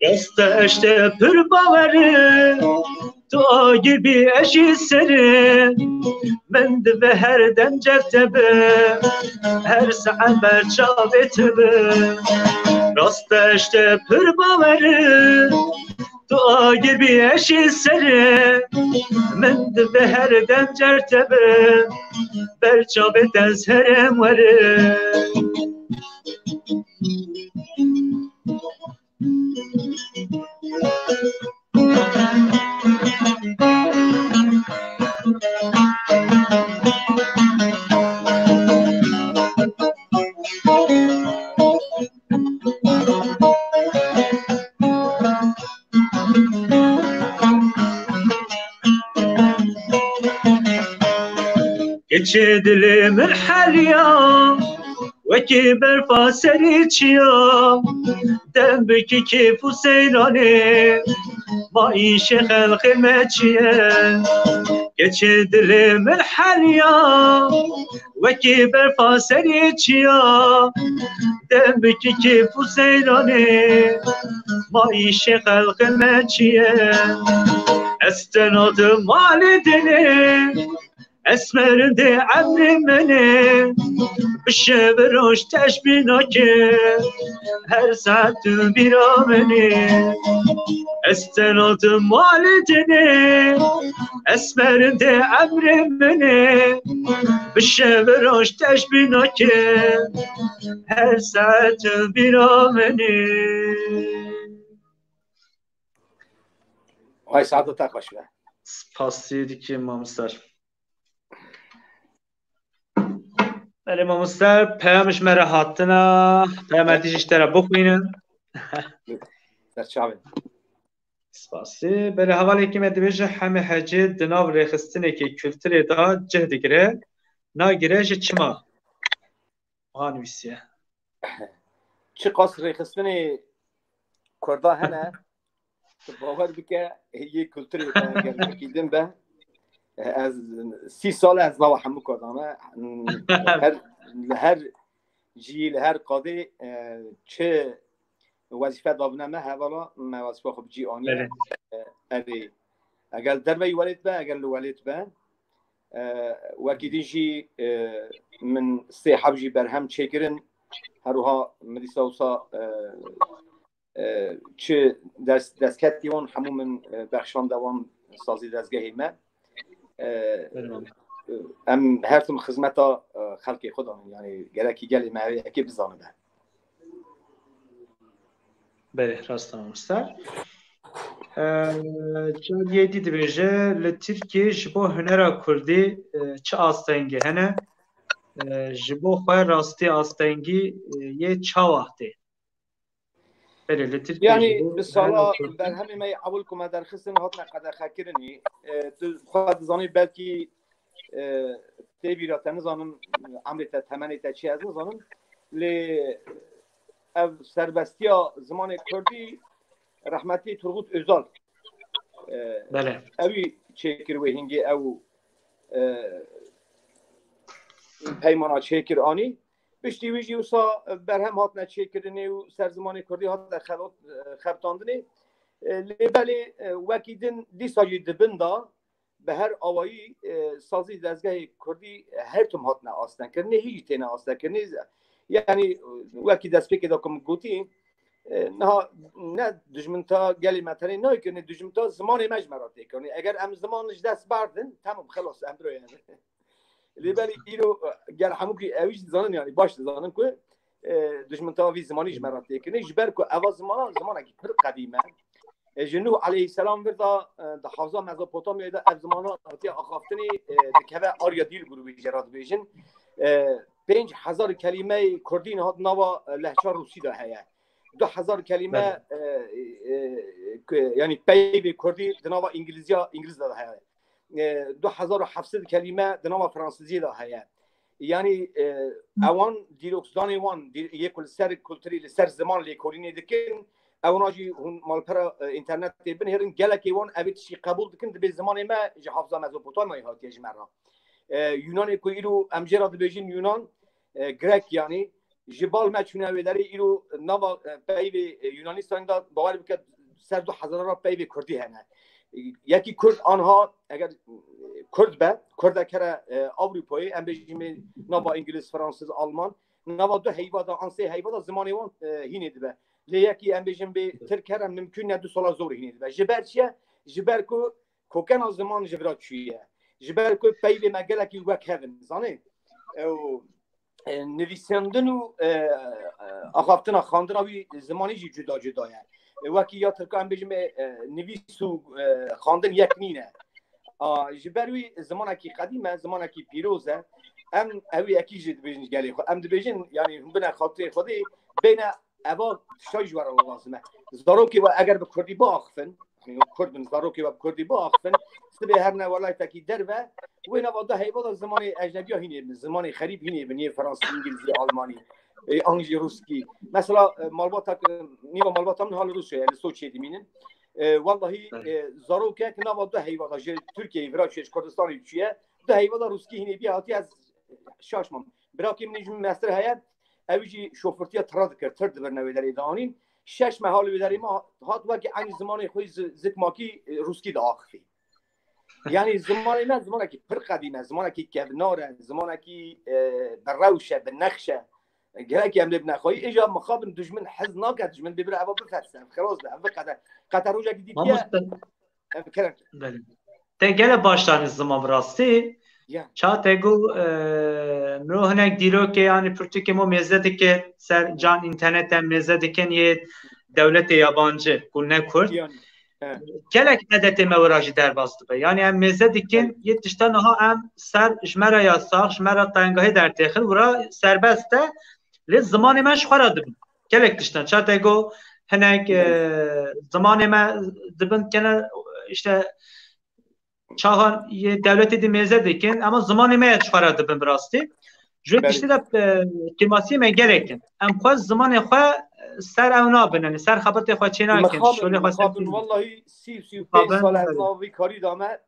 Rast e, ez te pir bawer im. Tu agir bî, ez jî ser im, min divê her dem cem te bim, her saet ber çavê te bim. Rast e, ez te pir bawer im, tu agir bî, ez jî ser im, min divê her dem cem te bim, ber çavê te ez herim werim. Keçê dilê min heliya, wekî berfa serî çiya, dem bikî kêf û seyranê, ma îşê xelqê me çi ye? Keçê dilê min heliya, wekî berfa serî çiya, dem bikî kêf û seyranê, ma îşê xelqê me çi ye? Ez tena di malê dinê, Esmerindê emrê min ê, bi şev roj teşbî nake, her saet tu bîra min ê. Ez tena tu malê dinê, esmerindê emrê min ê, bi şev roj teşbî nake, her saet tu bîra min ê. Ay saet te xweş be. Spasî dikî mamoster. Belê mamoster, peyam ji me re hatine, peyama dî jî ji te re bixwînin. Serçavê. Spasî. Belê hevalekî me dibêje, Hemê Hecî di nav rêxistinekê kulturê de cih digire, nagire jî çima? Wiha nivîsiye. Çiqas rêxistinê Kurda hene, tu bawer bike, yê kulturê de eger wekî din be, ez sî sal e ez nava hemû Kurdan me. Her, li her cihî, li her qadê, e, çi wezîfe dabine me, hevala me wezîfa xwe bi cî aniye. Belê. E, erê, eger li derveyî welêt be, eger li welêt be, e, wekî din jî, e, min sê heb jî berhem çêkirin, her wiha min dîsa wisa, e, e, çi dest, destketî wan hemû min, e, bexşande wan sazî dezgehê me. E, Belê. Em her tim xizmeta, e, xelkê xwe de ne, yanî gerekî gelê me ev yekê bizanibe. Belê, rast e mamoste. E, cariyê dî dibêje, li Tirkiyê ji bo hunera kurdî, e, çi astengî hene? E, ji bo xwe rastî astengî, e, yê çawa tê? Belê, li Tirkiyê Yanî ji bo bi sala hunera kurdî berhemê me yê ewil ku me derxistin hatine qedexekirinî. E, tu xwe dizanî belkî, e, tê bîra te nizanim, emrê te, temenê te çi ye ez nizanim. Lê ev serbestiya zimanê kurdî rehmetî Turgut Özal, e, Belê. Ewî çêkir wê hingê ew, e, peymana çêkir anî. Piştî wî jî wisa berhem hatine çêkirinê û ser zimanê kurdî hatine xebot-, xebitandinê. E, lê belê, e, wekî din dîsa jî di bin de bi her awayî, e, sazî dezgehê kurdî her tim hatine astengkirinê, hîç jî têne astengkirinê. Yanî, wekî destpêkê de ku min gotî, e, niha ne dijminta gelê me tenê nayê kirinê, dijminta zimanê me ji me re tê kirinê. Eger em ziman ji dest berdin, temam, xelas, em biro yani. Lê belê îro, e, gel hemûkî ew jî dizanin, yanî baş dizanin ku, e, dijminta vî zimanî ji me re tê kirinê. Ji ber ku eva zimana, zimanekî pir qedîm e. E, ji Nuh aleyhisselam vir de, e, di havza Mezopotamyayê de ev zimana hatiye axaftinê, e, dikeve Arya dil grûbê jê re dibêjin. E, pênc hezar kelîmeyê kurdî niha di nava, e, lehça rûsî de heye. Du hezar kelîme, Belê. e, e, ku, yanî peyvê kurdî di nava îngilîziya, îngilîz de heye. E, du hezar û heft sed kelîme di nava fransiziyê de heye. Yanî, e, ewan dîrokzanê wan, dî-, yê ku li ser kulturî, li ser ziman lêkolînê dikin, ewana jî hûn malpera, e, înternetê binêrin, gelekê wan evê tiştî qebûl dikin, dibê zimanê me ji havza Mezopotamyayê hatiye ji me re. E, Yunanê ku îro em jê re dibêjin Yunan, e, Grek yanî, ji bal me çûne wê derê, îro nava, e, peyvê, e, Yunanistanê de bawer bike ser du hezar re peyvê kurdî hene. Yekî kurd anha, eger, e, kurd be, kurdek here, e, Ewropayê, em bêjin nava îngiliz, fransiz, alman, nava du heyva de, an sê heyva de zimanê wan, e, hînê dibe. Lê yekî em bêjin bê tirk here, mimkûn ne, du sala zor hînê dibe. Ji ber çi ye? Ji ber ku kokena ziman ji vira çûye. Ji ber ku peyvê me gelekî wek hev in, zanê? Ew, e, nivîsandin û, e, e, axaftina xandina wî zimanî jî cuda cuda ye. E, wekî ya tirka em bêjim, e, e, nivîs û, e, xandin yek nîne. A, ji ber wî zimanekî qedîm e, zimanekî pîroz e. Em ew yekî jî dibêjin ji gelê xwe. Em dibêjin, yanî hûn bine xatirê Xwedê, bêne eva tiştayî ji we re lazim e. Zarokê we eger bi kurdî biaxifin, yanî kurd bin, zarokê we bi kurdî biaxifin, sibê herine welaytekî derve, wê nava du heyva de zimanê ecnebiya hînê bin, zimanê xerîb hînê bin, yê fransî, îngilîzî, almanî, e, an jî rûskî. Mesela, e, malbata, e, nîva malbata min ha li Rûsyayê, li Soçiyê dimînin. E, wellahî, e, zarokek nava du heyva de ji Tirkiyeyê vira çûye, ji Kurdistanê çûye, du heyva de rûskî hînê bîye hatiye, ez şaş mam. Birakê min jî mestir heye, ew jî şofirtiya tira dikir, tir dibirine wê derê dianîn. Şeş meha li wê derê ma hat, wekî eynî zimanê xwe zi-, zikmakî, e, rûskî diaxifî. Yanî zimanê me zimanekî pir qedîm e, zimanekî kevnar e, zimanekî, e, bi rewş e, bi nexş e. Gelekî em lê binexwayî, îja mixabin dijmin hez nake, dijmin bê bira eva biferse, ev xilas be, ev biqede. Qete rojekî dîtiye, Mamoste, ev kerem. Belê. Te gele baş danî ziman bi rastî. Ya. Ça te got, e, mirov hinek dîrokê, yanî pirtûkê me mêze dike ser can înternetê, mêze dikin yê dewletê yabancî ku ne kurd. Yanî, he. Gelek edetê me wira jî derbas dibe. Yanî em mêze dikin, Evet. yê tişta niha em ser ji me re yasax, ji me re tengahî dertêxin, wira serbest e, lê zimanê me ji xwe re dibin. Gelek tiştan, ça te got, hinek, Evet. e, zimanê me dibin kene, işte, çaxan yê dewletê dî mêze dikin, ama zimanê me yê ji xwe re dibin bi rastî. Ji wê Belê. tiştî de, e, kêmasiyê me gelek in. Em xwe zimanê xwe, e, ser ew nabin, yanî ser xebetê xwe çê nakin, Mixabin, şolê xwe ser mixabin, çê nakin. Wallahî sî, sî û pênc Mixabin, sal ez belê. navî karî dame.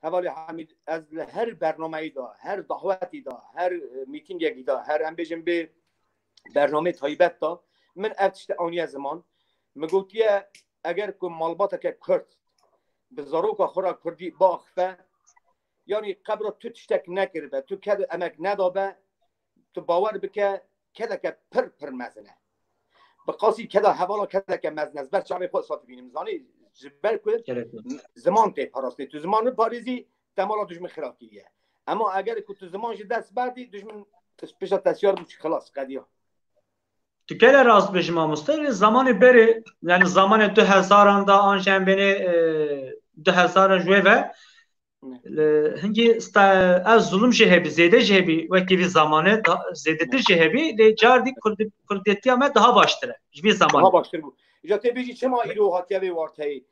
Hevalê Hamîd, ez li her bernameyî de, her dawetî de, her, e, mîtingekî de, her em bêjin bê bernameyê taybet de, min ev tiştê aniye ziman. Min gotiye, eger ku malbateke kurd bi zaroka xwe re kurdî biaxife, yanî qebra tu tiştek nekiribe, tu ked û emek nedabe, tu bawer bike, kedeke pir, pir mezin e. Bi qasî keda hevala kedeke mezin e. Ez ber çavê xwe sa dibînim. Zanî, ji ber ku Gerek yok. ziman tê parastinê. Tu ziman biparêzî, te mala dijmin xirab kiriye. Ema eger ku tu ziman ji dest berdî, dijmin pişta te siyar bû, xilas, qediya. Tu gelek rast bêjî mamoste, lê zamanê berê, yani zamanê du hezaran da an jî em bênê, e, du hezar ji wê ve, Ne. Li hingî sta-, ev zulum jî hebî, zêde jî hebî, wekî vî zamanê da-, zêdetir jî hebî, lê cardî Kurdi-, Kurdiyetiya me daha baştir e, ji vî zamanê. Daha baştir bû. Îca tê bêjî çima îro hatiye vê warteyê?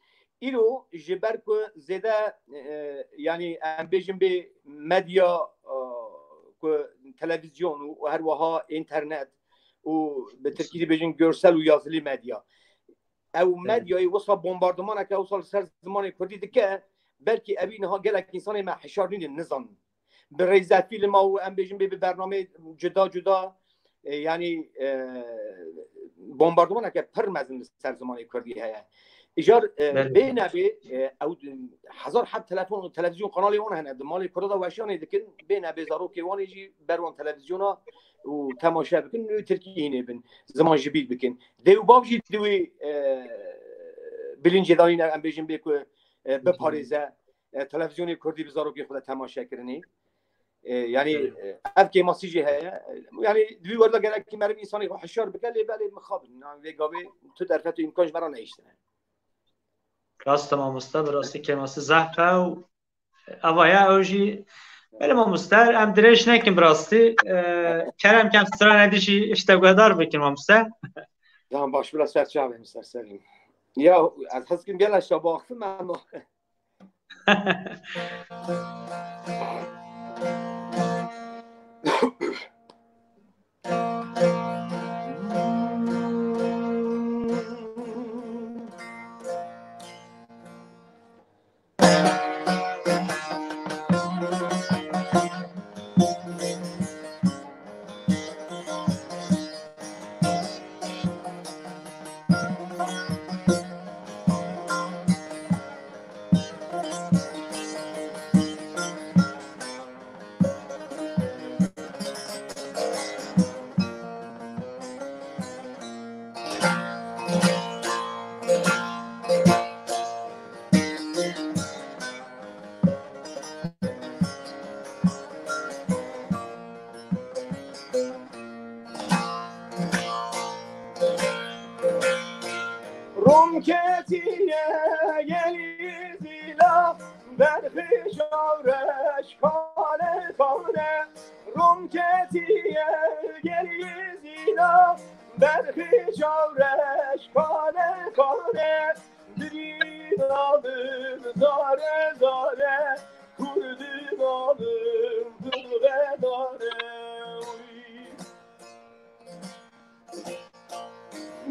Îro ji ber ku zêde, e, yanî em bêjin bê medya, e, ku televîzyon û her wiha înternet û bi tirkî dibêjin görsel û yazılı medya. Ew Evet. medyayê wisa bombardimaneke wisa li ser zimanê kurdî dike, belkî evî niha gelek însanê me hişyar nînin, nizanin. Bi rêzefîlma û em bêjin bê bi bernameyê cuda cuda, e, yanî, e, bombardimaneke pir mezin li ser zimanê kurdî heye. Îcar, e, Belê. bê nebê, e, ew hezar heb telefon, televîzyon kanalê wan hene, di malê kurda de weşanê dikin, bê nebê zarokê wan ê jî ber wan televîzyona û temaşe bikin, û tirkî hînê bin, ziman ji bîr bikin. Dê û bav jî di wê, e, bilincê danîne, em bêjin bê ku, e, biparêze, e, televîzyonê kurdî bi zarokê xwe de temaşe kirinê. E, yanî, Evet. e, ev kêmasî jî heye. Yanî di wî werda gerekî meriv însanê xwe hişyar bike, lê belê mixabin. Yanî vê gavê tu derfet û îmkan ji me re nehiştine. Rast e mamoste, bi rastî kêmasî zehf e û ava ya ew jî, belê mamoste, em dirêj nekin bi rastî. E, kerem kem strane dî jî işte guhdar bikin mamoste. Tamam, baş, biraz ser çavê min, ser serê min. Ya, ez hez kim gel aşağı baktım ama. Rom ketiye gelî zîla, berxî şawreş kane kane. Rom ketiye gelî zîla, berxî şawreş kane kane. Birîna min zare zare, kurdina min pir vedare.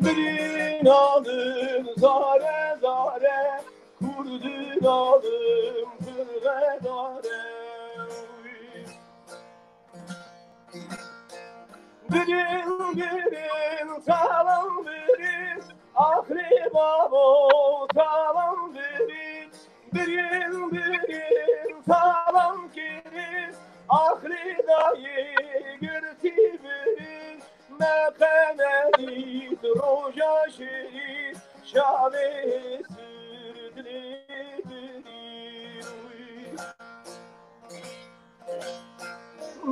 Birîna min zare zare, kurdina min pir vedare. Birin, birin, salam birin, axrê babo, salam birin, birin, birin. şirî, şavê sir dilê birî.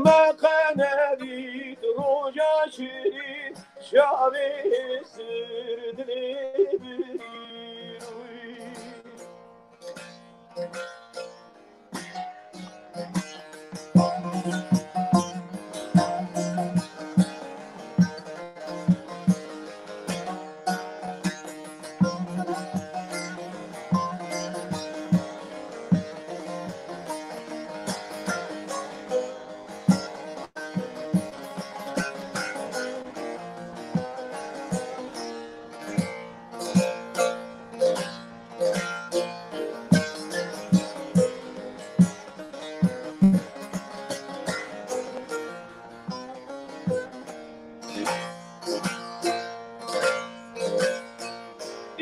Me qe nedît roja şirî, şavê sir dilê birî.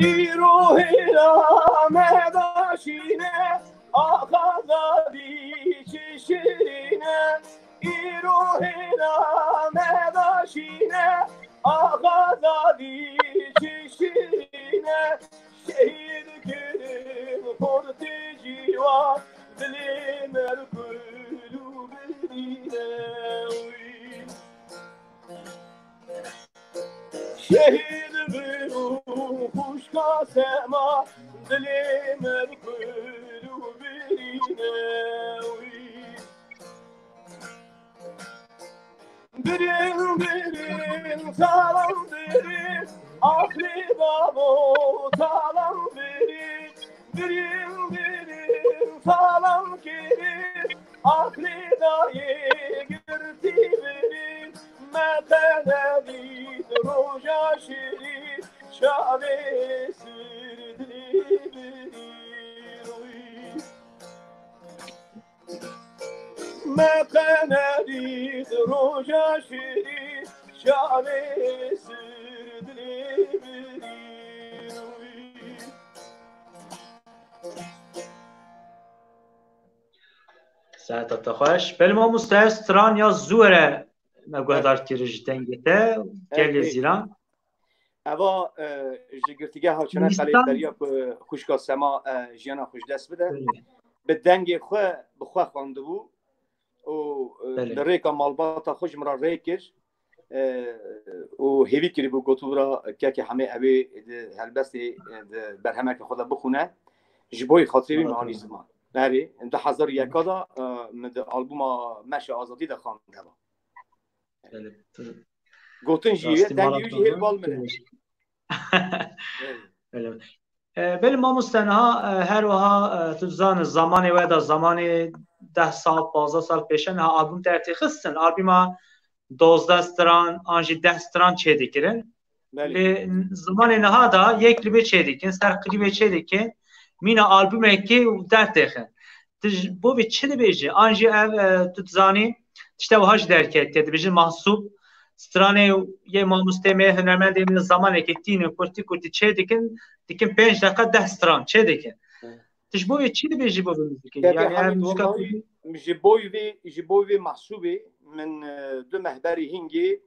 Îro hêla me daşîne, axa dadî çi şirîne. Îro hêla me daşîne, axa dadî çi şirîne. Şehîd kirin xortê ciwan, dilê me li kul û birîne. Şehîd bû xwişka Sema, dilê me bi kul û birîne wî. Birin, birin, salam birin, axlê babo, salam birin. Birin, birin, salam kirin, aqlê dayê girtî birin, me qe nedît roja şirî, şavê sir dilê birî. Me qe nedît roja şirî, şavê sir dilê birî. Saeta te xweş. Belê mamoste, stran ya zû were me guhdar kir ji dengê te, gelê Zîlan. Eva, e, ji girtîgeha Çanakkale beriya ku xwişka Sema, e, jiyana xwe ji dest bide. Belê. Bi dengê xwe, bi xwe xwendibû û, e, Belê. Li rêka malbata xwe ji min re rê kir. E, û hêvî kirîbû, gotibû ra kekê Hemê ew ê di helbestê, e, di berhemeke xwe de bixwîne. Ji bo xatirê wî min anî ziman. Erê, du hezar û yeka de, e, min di albûma Meşa Azadî de xwend heva. Belê. Gotin jî ye, dengê wî jî hêl bal min e. Belê. E, belê mamoste, niha, e, her wiha, e, tu dizanî zamanê we de, zamanê deh sal, pazdeh sal pêşe niha albûm dertê xistin. Albûma dozdeh stran an jî deh stran çê dikirin. Belê. Lê zamanê niha de yek li bê çê dikin, ser klîbê çê dikin. Mîna albûmekê û derdêxin. Tu ji bo vê çi dibêjî? An jî ev, e, tu dizanî tişte wiha jî derketiye. Dibêjin mahsûb stranê yê mamostê me, hunermendê me zamanekê tînin kurtî kurtî çê dikin, dikin pênc deqa deh stran çê dikin. Hı. Tu ji bo vê çi dibêjî bo vê muzîkê? Kekê Hemîd, wellahî, ji bo vê, ji bo vê mahsûbê min, e, du meh berî hingê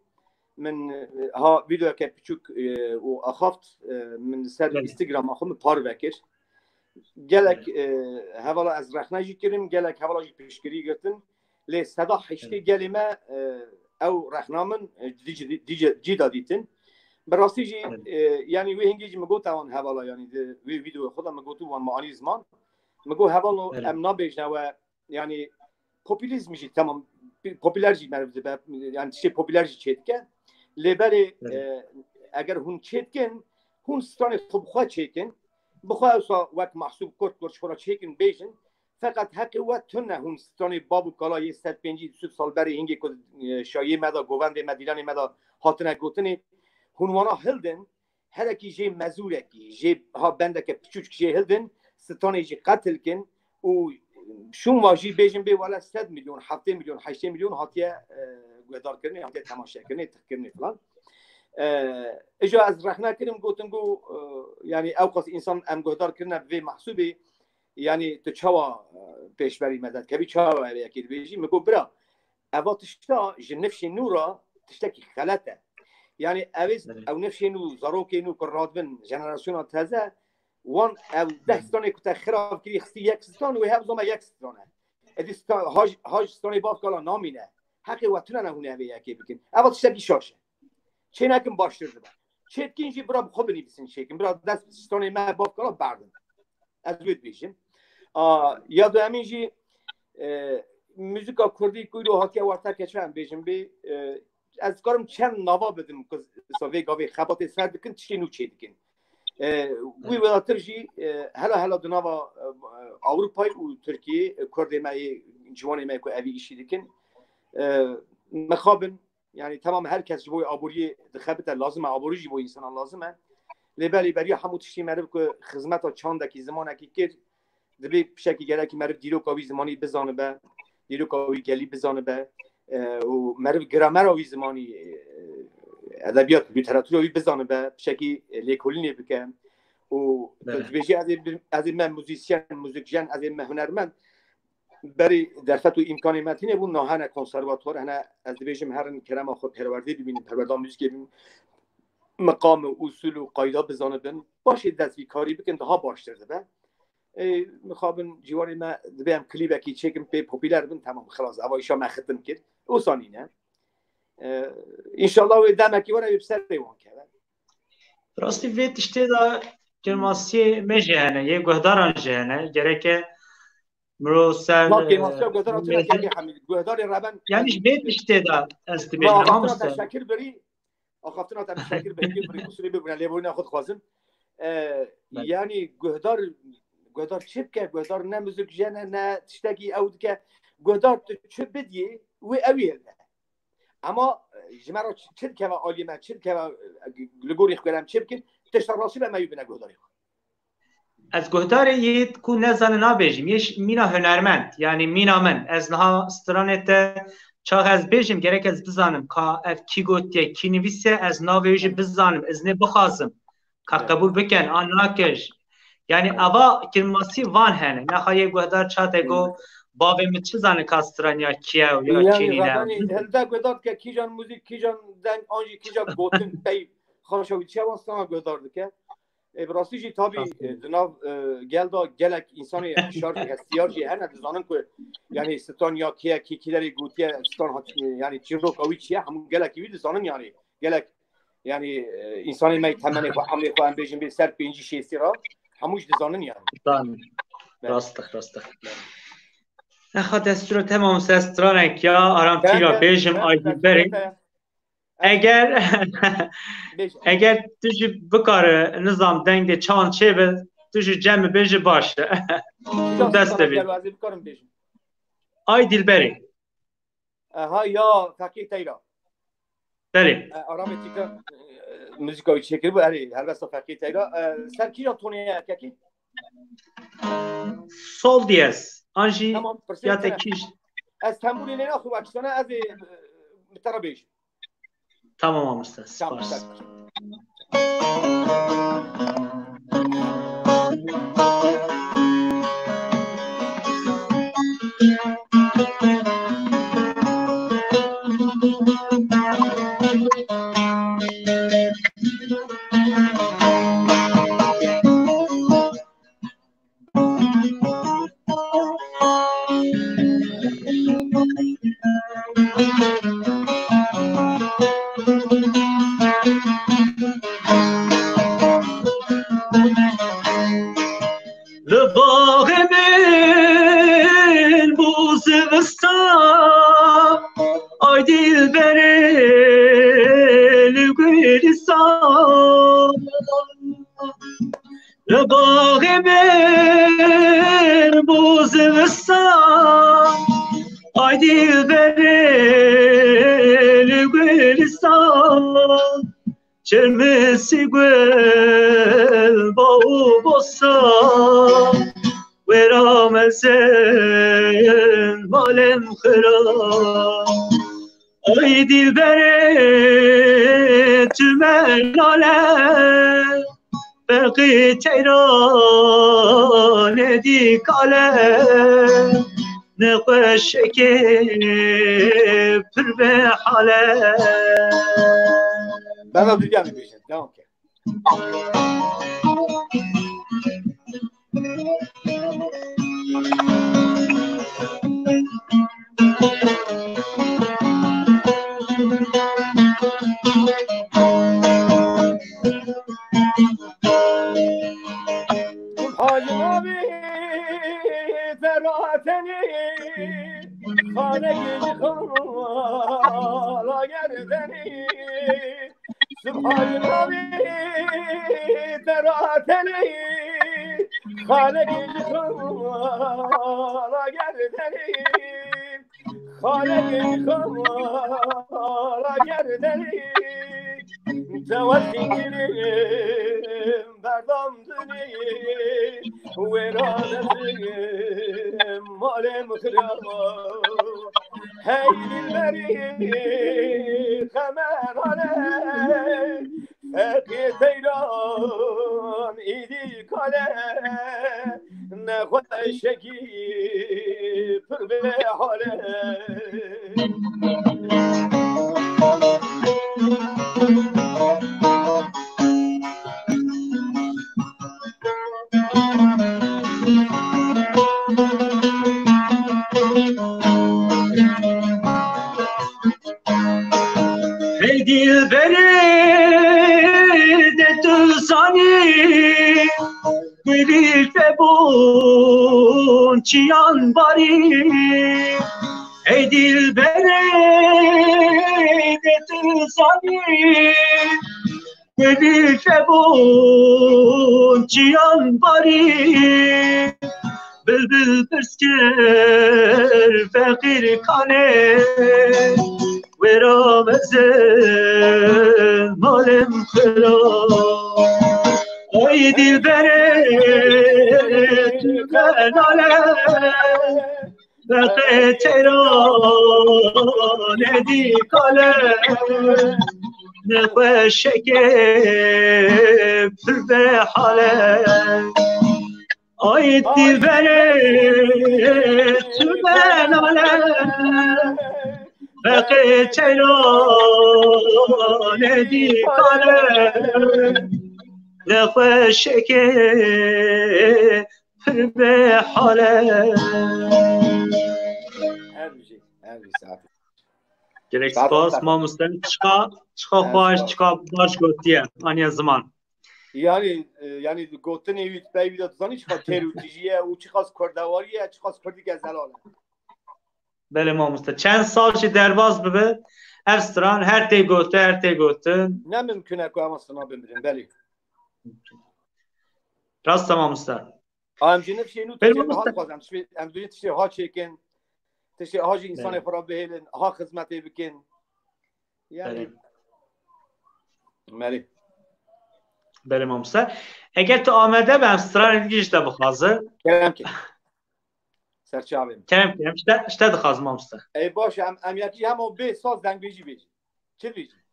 min, e, ha vîdeoyeke piçûk, e, û axaft, e, min ser Instagrama xwe min parve kir. Gelek, e, hevala ez rexne jî kirim, gelek hevala jî piştgirî girtin. Lê seda heştê gelê me, e, ew rexna min, e, dî-, dî-, cî da dîtin. Bi rastî jî, e, yanî wê hingê jî min got wan hevala, yanî di wê vîdeoyê xwe de min gotibû wan me anî ziman. Min got hevalo, em nabêjine we, yanî populîzm jî temam, popüler jî meriv dibe, yanî tiştê popüler jî çêdike. Lê belê, e, eger hûn çêdikin, hûn stranê xwe bi xwe çêkin, bi xwe ewsa wek mahsûb kurt kurt ji xwe re çêkin bêjin. Feqet heqê we tune, hûn stranê bab û kala yê sed pêncî du sed sal berê hingê ku, e, şayê me de, govendê me, dîlanê me de hatine gotinê, hûn wana hildin, herekî jê mezûrekî, jê ha bendeke piçûçk jê hildin, stranê jî qetil kin û şûn va jî bêjin bê wele sed milyon, heftê milyon, heştê milyon hatiye, e, guhdarkirinê, hatiye temaşekirinê, tixkirinê filan. E, îja ez rexne kirim, gotin ku, e, yanî ewqas însan em guhdar kirine bi vê mehsûbê, yanî tu çawa, e, pêşberî me de dikevî, çawa ev yekê dibêjî? Min got, bira, eva tişta ji nifşê nû re tiştekî xelet e. Yani ev ê, Evet. ew nifşên û zarokên û ku radibin jenerasyona teze, wan ew deh stranê ku te xirav kirî, xistî yek stran, wê hev zoma yek stran e. Êdî stan-, haj, haj stranê bavkala namîne. Heqê we tune ne hûn ê evê yekê bikin. Eva tiştekî şaş e. Çê nekin baştir dibe. Çê dikin jî bira bi xwe binivîsin çêkin. Bira dest stranê me bavkala berdin. Ez wê dibêjim. A, ya duyemîn jî, e, muzîka kurdî ku îro hatiye werte keçe em bêjin bê, e, ez dikarim çend nava bidim ku sa vê gavê xebatê ser dikin, tiştê nû çê dikin. E, wî welatir jî, e, hela hela di nava, e, Ewropayê û Tirkiyeyê, e, kurdê me yê, ciwanê me ku evî îşî dikin, e, mixabin, yani tamam her kes ji bo aboriyê dixebite, lazim e, aborî jî bo însanan lazim e. Lê belê beriya hemû tiştî meriv ku xizmeta çandekî, zimanekî kir, dibê pişekî gerekî meriv dîroka wî zimanî bizanibe, dîroka wî gelî bizanibe, e, û meriv gramera wî zimanî, e, edebiyat, lîteratura wî bizanibe, pişekî, e, lêkolînê bike. Û tu Belê. dibêjî ez ê bir, ez ê me muzîsyen, muzîkjen, ez ê me hunermend. Berî derfet û îmkanê me tîne bûn, na hene konservatuar, hene ez dibêjim herin kerema xwe perwerdê bibînin, perwerda muzîkê bibînin, miqam û usul û qayda bizanibin, başê dest vî karî bikin, daha baştir dibe. Ê, mixabin ciwanê me dibê em klîbekî çêkin, pê popîler bin, temam, xilas, eva îşa me xitim kir. Wisa nîne. Ê, înşallah wê demekî were wê bi serê wan keve. Rastî vê tiştê de kêmasiyê me jî hene, yê guhdaran jî hene. Gereke mirov ser, Na kêmasiya e, guhdara tune mêze- kevî Hemîd. Guhdarê reben Yani ji vê tiştê de ez Ma dibêjim, axaftina te mamoste. şekir birî, axaftina te şekir birî, birî kusurê bibûne, lêborîna xwe dixwazim. E, Belê. Yani guhdar, guhdar çi bike? Guhdar ne muzîk jene, ne tiştekî ew dike. Guhdar tu çi bidiyê, wê ew ê hilde. Ema, e, ji me re çi, çi dikeve aliyê me, çi dikeve, e, li gorî xwe em çi bikin, tişta rastî be me wî bine guhdarê xwe. Ez guhdarê yê ku nezane nabêjim, yê ş-, mîna hunermend, yani mîna min. Ez niha stranê te çax ez bêjim, gerek ez bizanim ka ev kî gotiye, kî nivîse, ez navê wî jî bizanim, iznê bixwazim. Ka Evet. qebûl bikin, an nakin. Yani Evet. ava kêmasî van hene. Nexa yê guhdar çate go, Evet. bavê min çi zane ka stranya kî ye û ya Yani kî nîne. Zaten hilde guhdar ke kîjan muzîk, kîjan deng, an jî kîjan gotin, pey xaşa wî çi wan strana guhdar dike. E, bi rastî jî tabî, Rastî. e, di nav, e, gel de gelek însanê hişyar jî, hestiyar jî hene, dizanin ku, yani, stran ya kî ye, kî, kî derê gotiye, stran hat, yani, çîroka wî çi ye, hemû gelekî wî dizanin, yani, gelek, yani, e, însanê me temenê xwe, emrê xwe, em bêjin bê ser pêncî şêstî re, hemû jî dizanin, yani. Zanim. Belê. Rast e, rast e. Nexa destûra te mamoste, stranek ya Aram Tîra bêjim, ay dilberê. Eger, Bêje. eger tu jî bikare, nizam dengê çand çêbe, tu jî cem bêje baş e. Dest de bê. Bikarim bêjim. Ay dilberê. Aha ya Feqî Teyra. Belê. E, Aramê Tîka, e, muzîka wî çêkiribû, erê, helbesta Feqî Teyra. E, ser kîjan tonê ye kekî? Sol diyez. An jî Tamam, pirsê ya te te ne. kîj. Ez tembûrê lê naxim, wekî sana ez ê, e, bi te re bêjim. Tamam mamoste, Tamam, spas. Tamam. Li baxê min bû zivistan, ay dilberê li gulistan. Li baxê min bû zivistan, ay dilberê li gulistan. Çirmisî gul, baw û bostan, wêra mezin malên xira. Ay dilberê tu me nale, Feqî Teyra nedî kale, nexweşekê pir be hale. Bela Dulya dibêjin. Devam ke. Hacı abi teratenî, xanekî ji xala gerdenî. Subhanallah, teratenî, xalekî ji xala gerdenî, xalekî ji xala gerdenî, tewa zikirim berdam dinî, wêra dezim malê mixrama. Hey dilberî xemerane, feqê teyran îdî kale, nexweşekî pir bê hale. Hey dilberê de tu zanî, gulî febûn çiyan barî. Hey dilberê de tu zanî, Wê şebûn çiyan barî, bilbil pirs kir feqîr kanê, wê ra meze malê min xira. Ay dilberê tu qenale, Feqê teyran êdî kale, nexweşekê pir be hale. Ay dilberê tu be nale, feqê teyran êdî kale, nexweşekê pir be hale. Her bijî, her bijî, safi. Gelek spas, mamoste. Çiqa, çiqa xweş, çiqa baş gotiye. Aniye ziman. Yani, e, yani gotinê wî, pey wî de tu zanî çiqa têr û tîjî ye û çiqas kurdewarî ye, çiqas kurdî gezelal e. Belê mamoste. Çend sal jî derbas bibe, ev stran her tê gotin, her tê gotin. Ne mimkun e ku ev stran bimirin, belê. Rast e mamoste. Em jî nifşê nû tiştê ha dixwazin, em duyê tiştê ha çêkin, tiştê ha jî insanê xwe re bihêlin, ha xizmetê bikin. Yani. Belê. Belê mamoste. Eger tu amade be, em stranê dî jî te bixwazin. Kerem ke. Serçavê min. Kerem ke, em ji te, ji te dixwazin mamoste. Ey baş, em, em yekî hema bê saz dengbêjî bêjin. Çi dibêjin?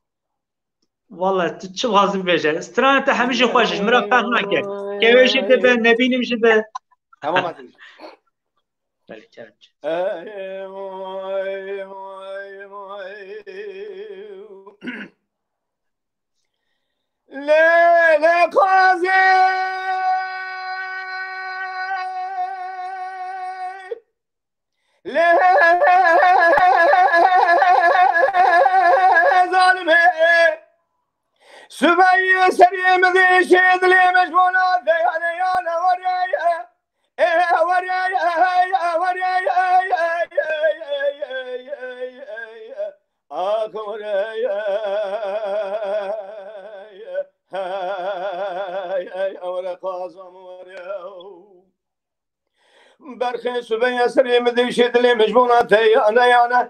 Wele tu çi bixwazî bibêje. Stranê te hemî jî xweş e. Ji min re ferq nake. Kewê jî dibe, nebînim jî be. Tamam, hazir. Belê, kerem. Lê, lê qazê. Lê zalimê. Subeyê serê min dişê dilê min ji bona deyane yana wereye. E wereye, e wereye. Ah wereye. Hey, hey, were qazam were. Berxê subeyê serê min dişê dilê min ji bona te yane yane.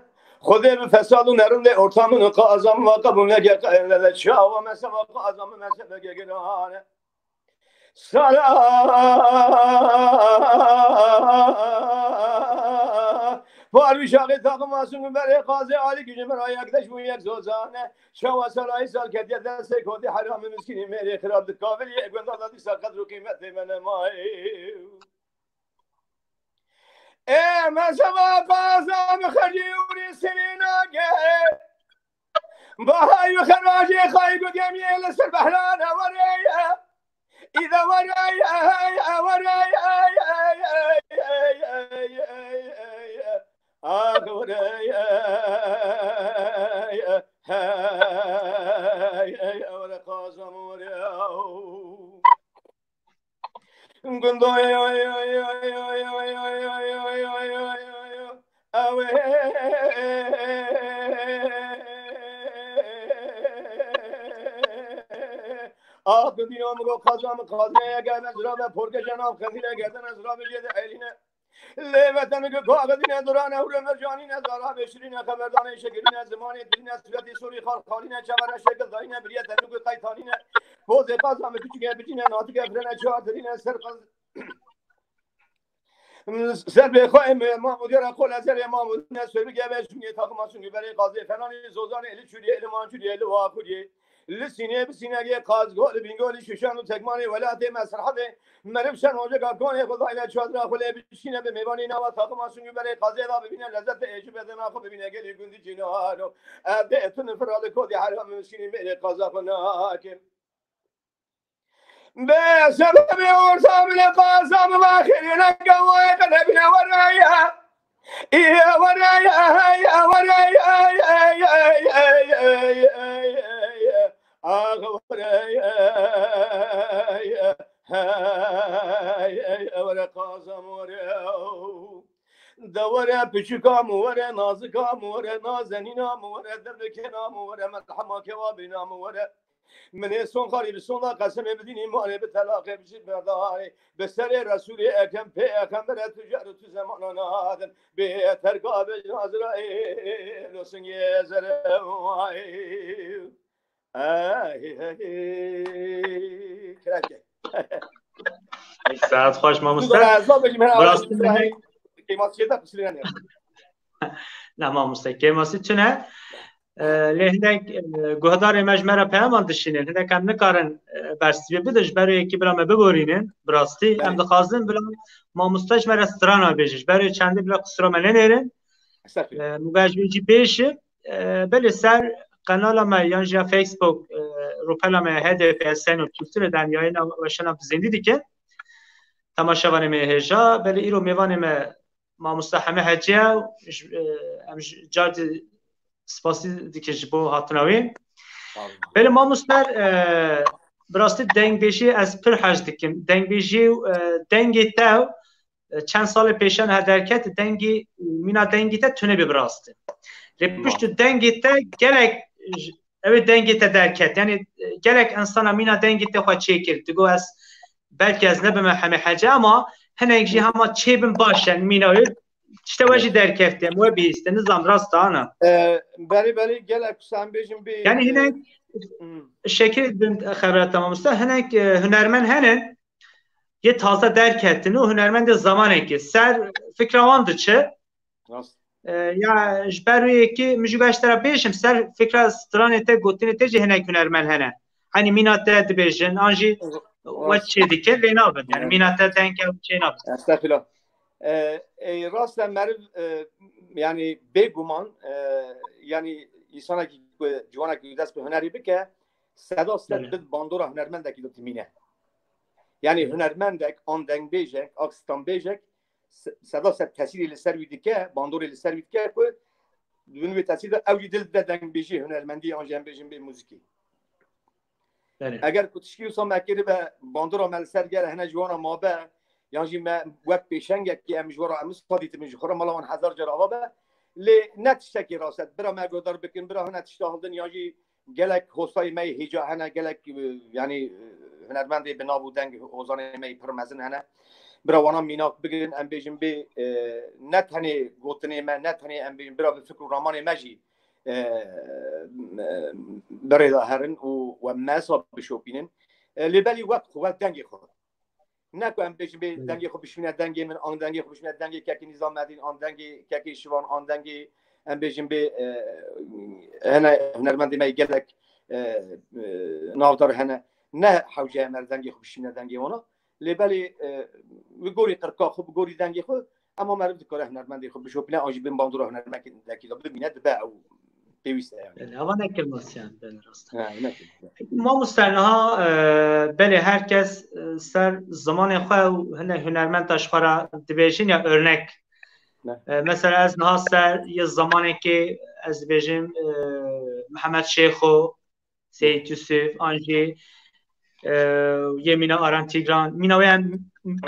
Xwedê bi fesad û nerindê orta min û qazam va qebûl neke qeyle de çawa mese va qazam mese veke girane. Sala. Parvî şaxê taqim asûn û berê qazê alî gijî min ra yek deş bû yek zozane. Çawa salayî sal ketiye destê kotî heramê miskînî mêrê xirab di kavilî yê gunda da dîsa qedr û qîmetê me nemayê. Ê mezheba qaza min xercî ûrî sinî nake. Bahay û xeracê xayî ku gemiyê li ser behrana were ye. Îde were ye, were ye, ah were ye, hey, were qazam were. Gundo ew ê. Ah, gundîna min got, qaza min qazê ye, gerdin zira me porke jenan xezîne, gerdin zira min jê de elîne. Lê veten ku kaxizîne, durane hûre mercanîne, zara beşirîne, xeberdanê şekirîne, zimanê dilîne, suretê sorî xalxalîne, çevere şekil dayîne, biriye tenûkê qaytanîne. Pozê qaza min küçük e, bicîne, natik e, frene çatirîne, ser qaz Ser bê xwe em mamûdê re qol ezer ê mamûdî ne sor bike ve şûnê takima şûnê berê qazê felanê zozanê li çûriyê, li mançûriyê, li waxûriyê, li sînê bi sînegê qazgo, li bîngo, li şûşan û tekmanê welatê me serhedê meriv şen oceka konê xwe dayne çadira xwe lê bişîne bi mêvanê nava takima şûnê berê qazê da bibîne lezzetê êcî bedena xwe bibîne gelê gundî cînano. Ev dê tu nifira li kodê herhamê misînê mêrê qaza xwe nake. Be sebebê orta bile qazam va xêrê neke wayê qelebine weraya. Î weraya, weraya, ah weraya, were qazam were. De were piçika min were, nazika min were, nazenîna min were, devekena min were, merhema kewabîna min were. Min ê son xalî bi son da qesemê bi dînî malê bi telaqê bi jî berdarê bi serê Resûlê Ekrem pê Ekrem bere tu cer û tu zemana nadin bê terka bi Azraîl û singê zere vay. Ey, ey, ey, kerem ke. Saet xweş mamoste. Bi rastî me kêmasiyê de qisirîne. Ne mamoste, kêmasî çi ne? E, lê hinek, e, guhdarê me ji me re peyaman dişînin. Hinek em nikarin, e, bersivê bidin, ji ber wê yekî bila me biborînin. Bi rastî, em dixwazin bila mamoste ji me re strana bêje. Ji ber wê çendê bila qisira me nenêrin. Estağfirullah. E, mû ve ji vê jî bêje. E, belê ser kanala me yan jî ya Facebook, e, rûpela me ya H D P S N û Kültürê de em yayîna weşana bi zêndî dikin. Temaşevanê me yê hêja, belê îro mêvanê me Mamoste Heme Hecî ye, û ji, e, em ji car di spasî dikin ji bo hatina wê. Sağ olun. Belê mamoste, e, bi rastî dengbêjî ez pir hez dikim. Dengbêjî, e, dengê te, e, çend salê pêşan her derket, dengî, mîna dengî te tune bê bi rastî. Lê pişt û dengê te gelek, ew ê dengê te derket. Yani, e, gelek insana mîna dengê te xwe çêkir. Digo ez belkî ez nebime Heme Hecî ama hinek jî hema çêbin baş e, mîna wê tişte we jî derkefte, em we bihîstin, nizam rast e ana. E, belê, belê, gelek sen bêjin bê, Yani e, hinek hmm. Şekil bin xebera tamam usta, hinek, e, hunermend hene, yê taze derketin û hunermendê zamanekê ser fikra wan diçe. Rast. E, ya ji ber wê yekê min jî beş te re bêjim, ser fikra stranê te, gotinê te jî hinek hunermend hene. Hani mîna te dibêjin, an jî we çê dike lê nabin. Yani mîna te deng ew çê nabin. Estağfirullah. E, e, rast e meriv, e, yani bêguman, e, yani insanekî ku ciwanekî dest bi hunerî bike, seda sed bin bandora hunermendekî de dimîne. Yani hunermendek, an dengbêjek, ak stranbêjek, se-, seda sed tesîrê li ser wî dike, bandorê li ser wî dike ku di bin wê tesîr de ew jî dil dide dengbêjiyê, hunermendiyê an jî em bêjin bê muzîkê. Belê. Eger ku tişkî wisa me kiribe, bandora me li ser gere hene ji wana mabe, yan jî me wek pêşengekî em ji we re em wisa dîtibin, ji xwe re mala wan hezar car ava be. Lê ne tiştekî rast e. Bira me guhdar bikin, bira hine tişta hildin, yan jî gelek hostayê me yê hêja hene, gelek, e, yani, e, hunermendê bi nav û deng hozanê me yê pir mezin hene. Bira wana mînak bigirin, em bêjin bê, e, ne tenê gotinê me, ne tenê em bêjin, bira bi fikr û ramanê me jî, e, e, bi rê de herin û we mesa bişopînin. E, lê belî wek xwe, wek dengê xwe. Ne ku em bêjin bê dengê xwe bişîne dengê min, an dengê xwe bişîne dengê kekê Nîzam Medîn, an dengê kekê Şivan, an dengê em bêjin bê, e, hene hunermendê me yê gelek, e, e, navdar hene. Ne hewce em her dengê xwe bişîne dengê wana. Lê belê, e, bi gorî qirka xwe, bi gorî dengê xwe, ema meriv dikare hunermendê xwe bişopîne, an jî bin bandora hunermendekî de bimîne, dibe ew Pêwîst e yani. Belê, ava ne kelmasiyan, belê, rast e. Ha, ne kelmasiyan. Mamoste, niha, e, belê, her kes, e, ser zimanê xwe û hinek hunermenda ji xwe re dibêjin ya örnek. Ne. E, mesela ez niha ser yê zimanekê ez dibêjim, e, Mihemed Şêxo, Seyîd Yusuf, an jî, e, yê mîna Aran Tîgran, mîna wê em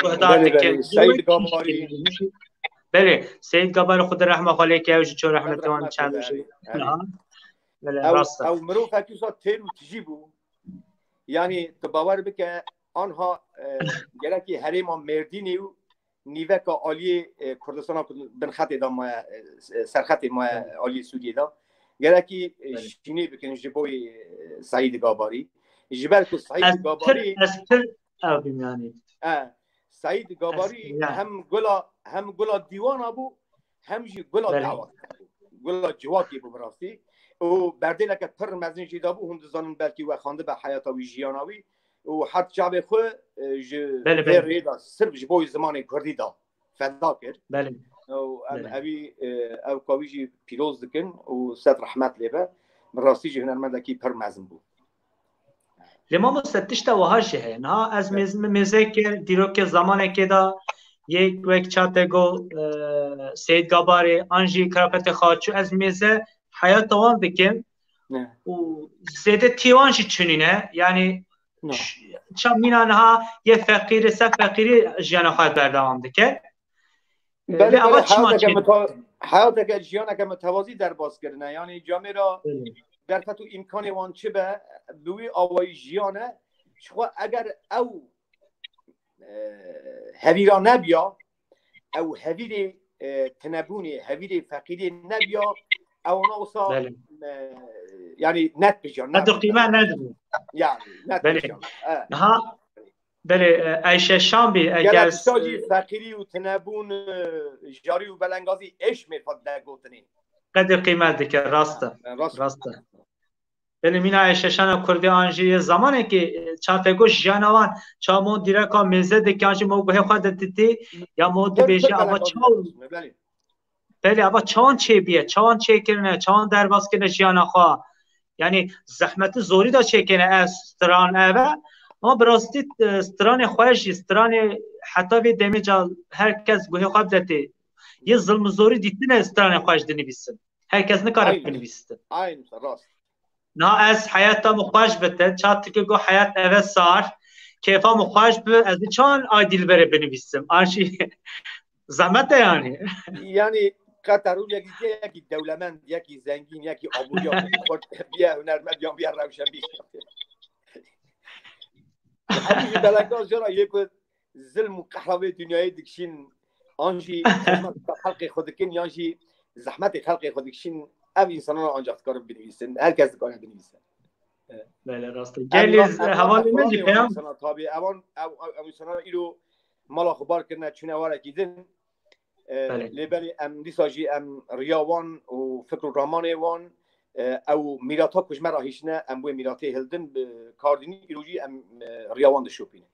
guhdar Belê, dikin. belê. Seyîd Gabarî. Belê, Seyîd Gabarî, Xwedê rehma xwe lê ke, ew jî çû rehmetê wan Rehmet çend bê, rojî. erê. Ha. Belê, Ew, rast e. ew mirov fekî wisa têr û tijî bû. Yani tu bawer bike anha, e, gerekî herêma Mêrdînê û nîveka aliyê, e, Kurdistana ku bin xetê de maye, e, serxetê maye aliyê Sûriyê de. Gerekî, e, Belê. şînê bikin ji bo, e, Seîd Gabarî. Ji ber ku Seîd Ez pir, Gabarî, ez pir ew bîm yani. e, Seîd Gabarî Ez, ya. hem gula, hem gula dîwana bû, hem jî gula Belê. dawat bû. Gula civakê bû bi rastî. Û berdêleke pir mezin jî dabû, hûn dizanin belkî we xandibe heyata wî, jiyana wî. Û her çavê xwe, e, ji Belê, vê belê. rêda sirf ji bo zimanê kurdî da feda kir. Belê. Û em Belê. evî, e, ew kawî jî pîroz dikin û sed rehmet lê be. Bi rastî jî hunermendekî pir mezin bû. Lê mamoste, tişta wiha jî heye. Niha ez Evet. mêz-, mêze kir, dîrokê zamanekê de yek wek çate got, e, Seyîd Gabarê, an jî Karapetê Xaçû, ez mêze heyata wan dikim Ne. û zêde tê wan jî çinîne. Yani Ne. ş-, ça mîna niha yê feqîrî, ser feqîrî jiyana xwe berdewam dike. Belê, Lê ava belê, çima heyateke çê? meta-, heyateke, jiyaneke mitewazî derbas kirine. Yani camêra Belê. derfet û îmkanê wan çi be, bi wî awayî jiyane, ji xwe eger ew, e, hevîra nebiya, ew hevîrê, e, tinebûnê, hevîrê feqîrê nebiya, ewana wisa, Belê. e, yani net bijan, Qedir qîmet nedibû. Yani net Belê. bijan. E. Niha, belê, e, Eyşe Şambî, eger Gelek tişta jî feqîrî û tinebûn, e, jarî û belengazî êş mêrfa de gotinê. Qedir qîmet dike, rast e. E, rast. Rast e. Belê mîna Eyşe Şana Kurdî an jî yê zamanekê, e, çate got jiyana wan, ça mo dîreka mêze dike, an jî mo guhê xwe de didî, ya mo Pir, pir dibêje, ava belengazî çaw, derdikişîne, belê. belê, ava çawan çêbiye, çawan çêkirine, çawan derbas kirine jiyana xwe. Yani zehmetî zorî da çêkirine ev stran ev e. Ama bi rastî, e, stranê xwe jî, stranê heta vê demê ca her kes guhê xwe bidetê. Yê zilm û zorî dîtine stranê xwe jî dinivîsin. Her kes nikare Aynen. Binivîsin. Aynen, rast. Niha ez heyata min xweş bite. Çatikê got heyat eve sar. Kêfa min xweş bi. Ez çawan ay dilberê binivîsim. An jî zehmet e yani. Yani qeterûl yekî, yekî dewlemend, yekî zengîn, yekî aboriya xurt, biye hunermend yan biye rewşenbîr. Hemî jî belengaz jara yê ku zilm û qehra vê dinyayê dikişîn, an jî xizmet xelqê xwe dikin, yan jî zehmetê xelqê xwe dikişîn, ev însanan ancak dikarin binivîsin. Her kes dikare binivîse. Belê, rast e. Em Gelî nas-, em hevalê nasê min jî Xudanê peyam. Însanan tabi, ewan, ew, ew, ew însanan îro mala xwe bar kirine, çûne were kî din. E, Belê. Lê belê em dîsa jî em riya wan û fikr û ramanê wan, e, ew mîrata ku ji me re hiştine, em wê mîratê hildin bi kar dînin, îro jî em, e, riya wan dişopînin.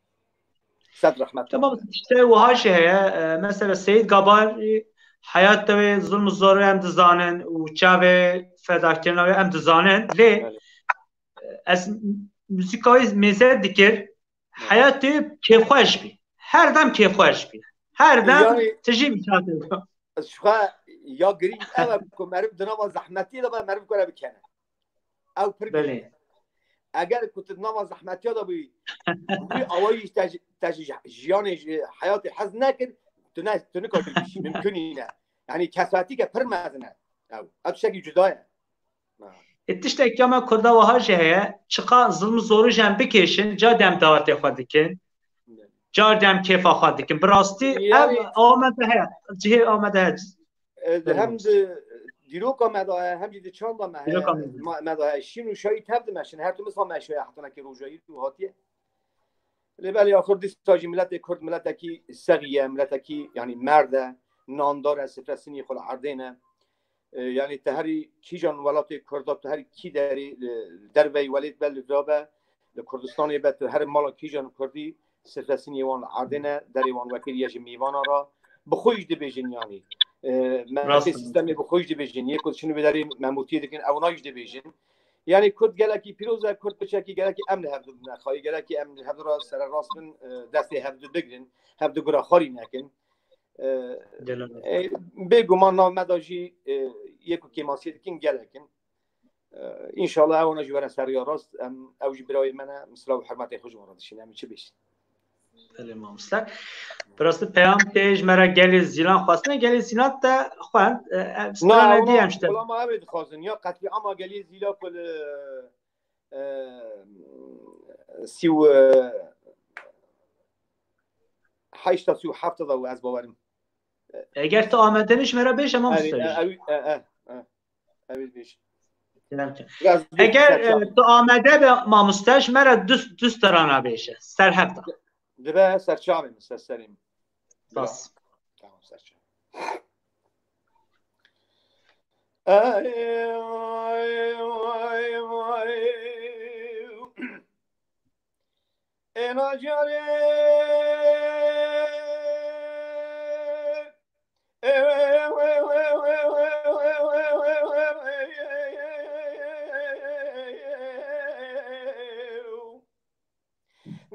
Sed rehmet. Tamam, işte wiha jî heye. E, mesela Seyîd Gabar, e, heyata wê zilm û zorê em dizanin û çavê fedakirina wê em dizanin. Lê, Belê. e, ez muzîka wê mêze dikir. Heyatê kêfxweş bî. Her dem kêfxweş bî. Her dem Yani tijî bî çatir. Ji xwe ya girîng ev e ku meriv di nava zehmetiyê de be, meriv kare bikene. Ew pir Belê. Girîng e. Eger ku tu di nava zehmetiya de bûyî, wî awayî te ji, te ji jiyanê, ji heyatê hez nekir, tu ne, tu nikarî bişî, mimkun nîne. Yani kesatîke pir mezin e. Ew, ev tiştekî cuda ye. E, tiştek ya me Kurda wiha jî heye, çiqa zilm û zorî jî em bikêşin, car dem dawetê xwe dikin, car dem kêfa xwe dikin. Bi rastî Yani ev awa me de heye, cihê awa me de heye. E, hem di dîroka me de heye, hem jî di çanda me heye, Dîroka me de. ma-, me de heye. Şîn û şayî tev dimeşin, her tim wisa meşoya hetanekî roja îro hatiye. Lê belê axir dîsa jî miletê Kurd miletekî sexî ye, miletekî, yani, merd e, nandar e, sifre sinî xwe li erdê ne. E, yani, te herî kîjan welatê Kurda, tu herî kî derê, e, derveyî welêt be, li vira be, li Kurdistanê be, tu her mala kîjan Kurdî, sifre sinî wan li erdê ne, derê wan wekirî ye ji mîvana re. Bi xwe jî dibêjin, yani. E, me Rast tê in. Sîstemê bi xwe jî dibêjin. Yê ku diçin vê derê memûtiyê dikin, ew na jî dibêjin. Yani Kurd gelekî pîroz e, Kurd piçekî gelekî em li hevdu bine xayî, gelekî em li hevdu re sererast bin, e, destê hevdu bigrin, hevdu gura xwarî nekin. E, Gelek. e, bêguman nav me de jî, e, yê ku kêmasiyê dikin gelek in. E, înşallah ew ne jî were ser ya rast. Em, ew jî birayê me ne, misla û hurmetê xwe ji wan re dişîne. Em çi bêjin? Belê mamoste. Bi rastî peyam tê ji me re gelê Zîlan xwestine. Gelê Zîlan te xwend. E, e, Na, stranê ew dî na, em ji te. Wela ma ew ê dixwazin. Ya qetlîama gelê Zîla ku li, e, sî û, e, heşta sî û heft de û ez bawerim. Eger tu amade nî ji me re bêje mamoste. Ew, ew, ew, ew, ew, ew, ew, ew. Kerem ke. Biraz bir Eger, serçe. e, tu amade be mamoste, ji me re du, du strana bêje. Ser hevda. Dibe serçavê min, ser serê min. Spas. Tamam, serçe. Ey, ey, ey, ey. Ê nacarê.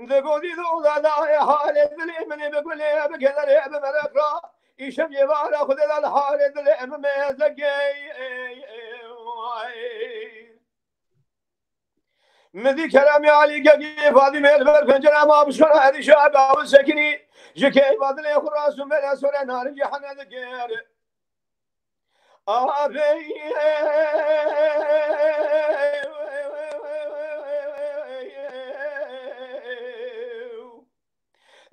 Di godî de ola da halê dilê min ê bi gulê, bi kederê, bi mereq ra. Îşev yê vara xwe de li halê dilê min mêzegê. Min dî Keremê Elî Gegî Fadîmê li ber pencera ma bi şora herîşa gavin sekinî. Ji keyfa dilê xwe rasûn bêle sore narin cî hene dikir. Avê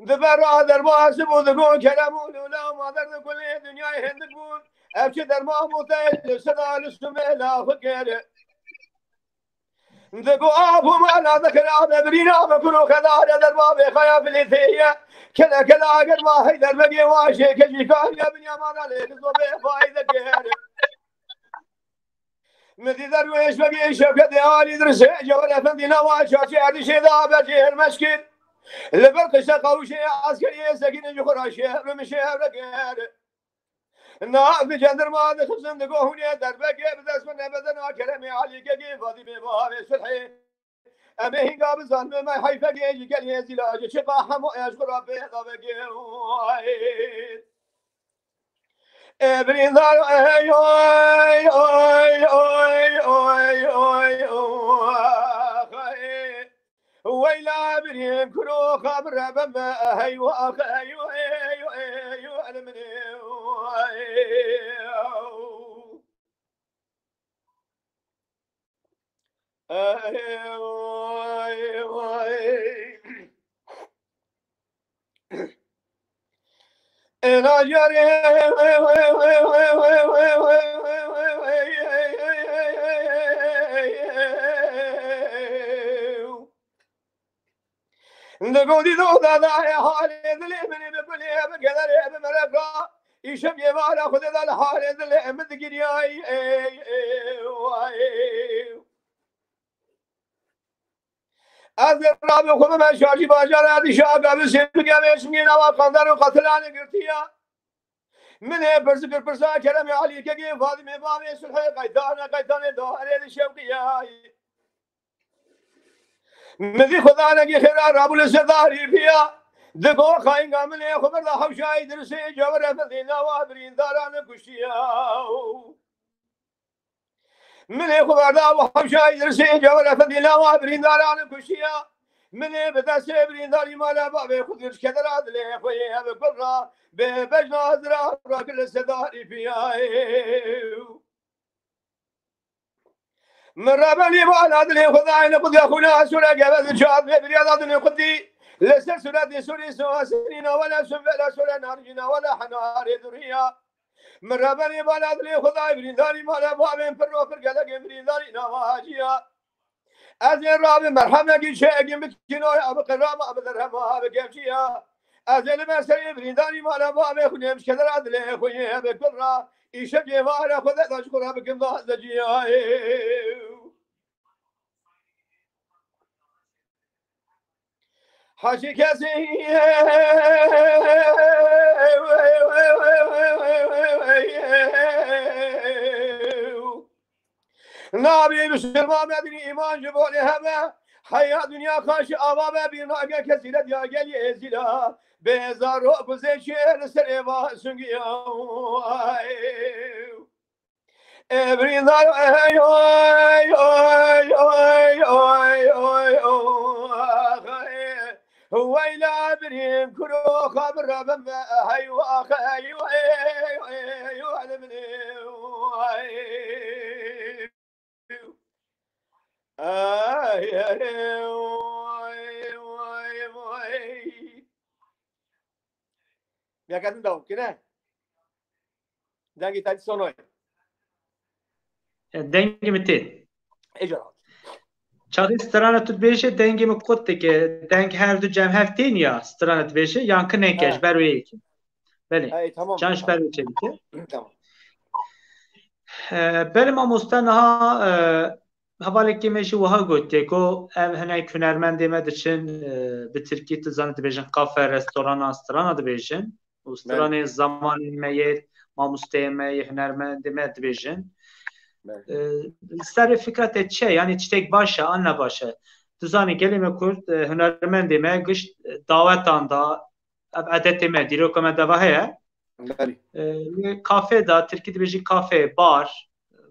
Di ber ra derbasî bû, digo Kerem û Lûla û ma derdê kulê dinyayê hindik bûn. Ev çi derman bû te li seda li sumê laxikir. Digo ap û mala dikira be birîna be kuro xedare derbabê xaya filîteye. Kele kele ager ma hey derbegê wajê kejî kariya binyamana lê dizo bê fayde kere. Min dî derwêş vegê Şevketê Alî Dirsê Cewher Efendî nava çarşê erdîşê da bercê hermeş kir. Li ber qişte qawişê eskeriyê sekinê ji xwe ra şehre min şehre kir. Na bi cendirma dixizin digo hûnê derbekê bi dest min nebedena Keremê Alî Gegê Fadîmê bavê Sulhê. Em ê hînga bizanbin me heyfekê ji gelê Zîla ji çiqa hemo ez xwe ra pê davekê. Ê birîndar, ey, oy, oy, oy, oy, oy, oy, oy. Weyla birîn kuro xabire be me, hey, wa, hey, hey, hey, hey, el min ê, oy. Ey, oy, oy. Ê nacarê. Di godî do da da e halê dilê min ê bi gulê, bi kederê, bi mereqa. Îşev yê vara xwe de li halê dilê min digiriyay. Ey, ey, vay. Ez ê rabê xwe bime şarjî bajar erdîşa gavê sê bigevê şingê nava qandar û qatilanê girtiya. Min ê pirs kir pirsa Keremê Alî Kekê Fadimê bavê Sulhê qaytane qaytanê doherê di şewqiyayî. Min dî xudanekî xêra rabû li ser darî piya. Di go xayînga min ê xwe berda hewşayî dirsê cewere fedê nawa birîndaran kuştiya. Min ê xwe berda û hewşayî dirsê cewere fedê nawa birîndaran kuştiya. Min ê bi destê birîndarî mala bavê xwe kir ji kedera dilê xwe yê ev gul ra bê bejna dira rakir li ser darî piya. Min rebenî bala dilê xwe dayne xwe de xwîna sure geve di çavê biriya da dilê xwe dî. Li ser suretê surê siwasinî nawele sunvela sure narjî nawele henarê duriya. Min rebenî bala dilê xwe dayê birîndarî mala bavên pir ro pir gelekê birîndarî nava haciya. Ez ê rabim merhemekî çekî bikînoy abi qirama abi derhema abi kevciya. Ez ê li ber serê birîndarî mala bavê xwe nêmişkedera dilê xwe yê bi gul ra. Îşev yê vare xwe de da ji xwe re bikim bazeciya. Hacı Kazım. Nabî Müslüman medeni iman ji bo lê hebe. Heya dünya karşı ava ve bir nage kesile diya gel yezila. Bezaro kuzê çê li serê va sungiya. Evrîndar, ey, oy, oy, oy. Weyla birîm kuro xabir rabim ve, hey, wah, hey, hey, hey, hey, hey, hey, hey. Ay, ay, ay, ay, ay. Miyakadin dawam kine. Dengê te dî sonoy. E, dengê min tê. Ê cara. Çaxê strana tu dibêje, dengê min qut dike. Deng her du cem hev tên ya strana dibêje, yan ki neke. He. Ji ber wê yekê. Belê. Hey, tamam, Can ji ber tamam. Wê çêdike. Tamam. E, belê mamoste niha, e, hevalekê me jî wiha gotiye ku ev hinek hunermendê me diçin, e, bi tirkî tu zanî dibêjin kafe, restorana, strana dibêjin. Û stranê zamanên me yê, mamosteyê me yê, hunermendê me dibêjin. Belê. E, li serê fikra te çi ye? Yanî tiştek baş e an ne baş e? Tu zanî gelê me Kurd, e, hunermendê me gişt, e, dawetan da, ev edetê me, dîroka me deva heye. Belê. E, lê kafe da, tirkî dibêjî kafe, bar.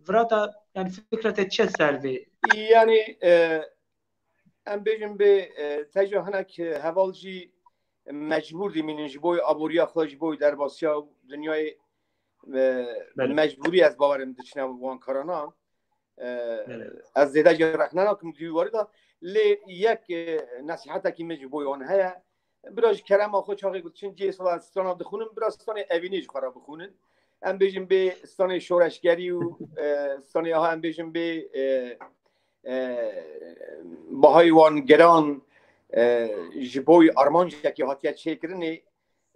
Vira da, yanî fikra te çi ye ser vê? Yanî, e, em bêjin bê, e, teca hinek, e, heval jî mecbûr dimînin ji bo aboriya xwe, ji bo derbasiya dinyayê, e, Belê. Mecbûrî ez bawerim diçine wan karana. E, Belê. Ez zêde jî rexne nakim di wî warî de. Lê yek, e, nesîhetekî min ji bo wan heye. Bira ji kerema xwe çaxê ku diçin cihê sala strana dixwînin, bira stranê evînî ji xwe re bixwînin. Em bêjin bê stranê şoreşgerî û, e, stranê aha em bêjin bê, e, e, bahayê wan giran, e, ji bo armancekî hatiye çêkirinê,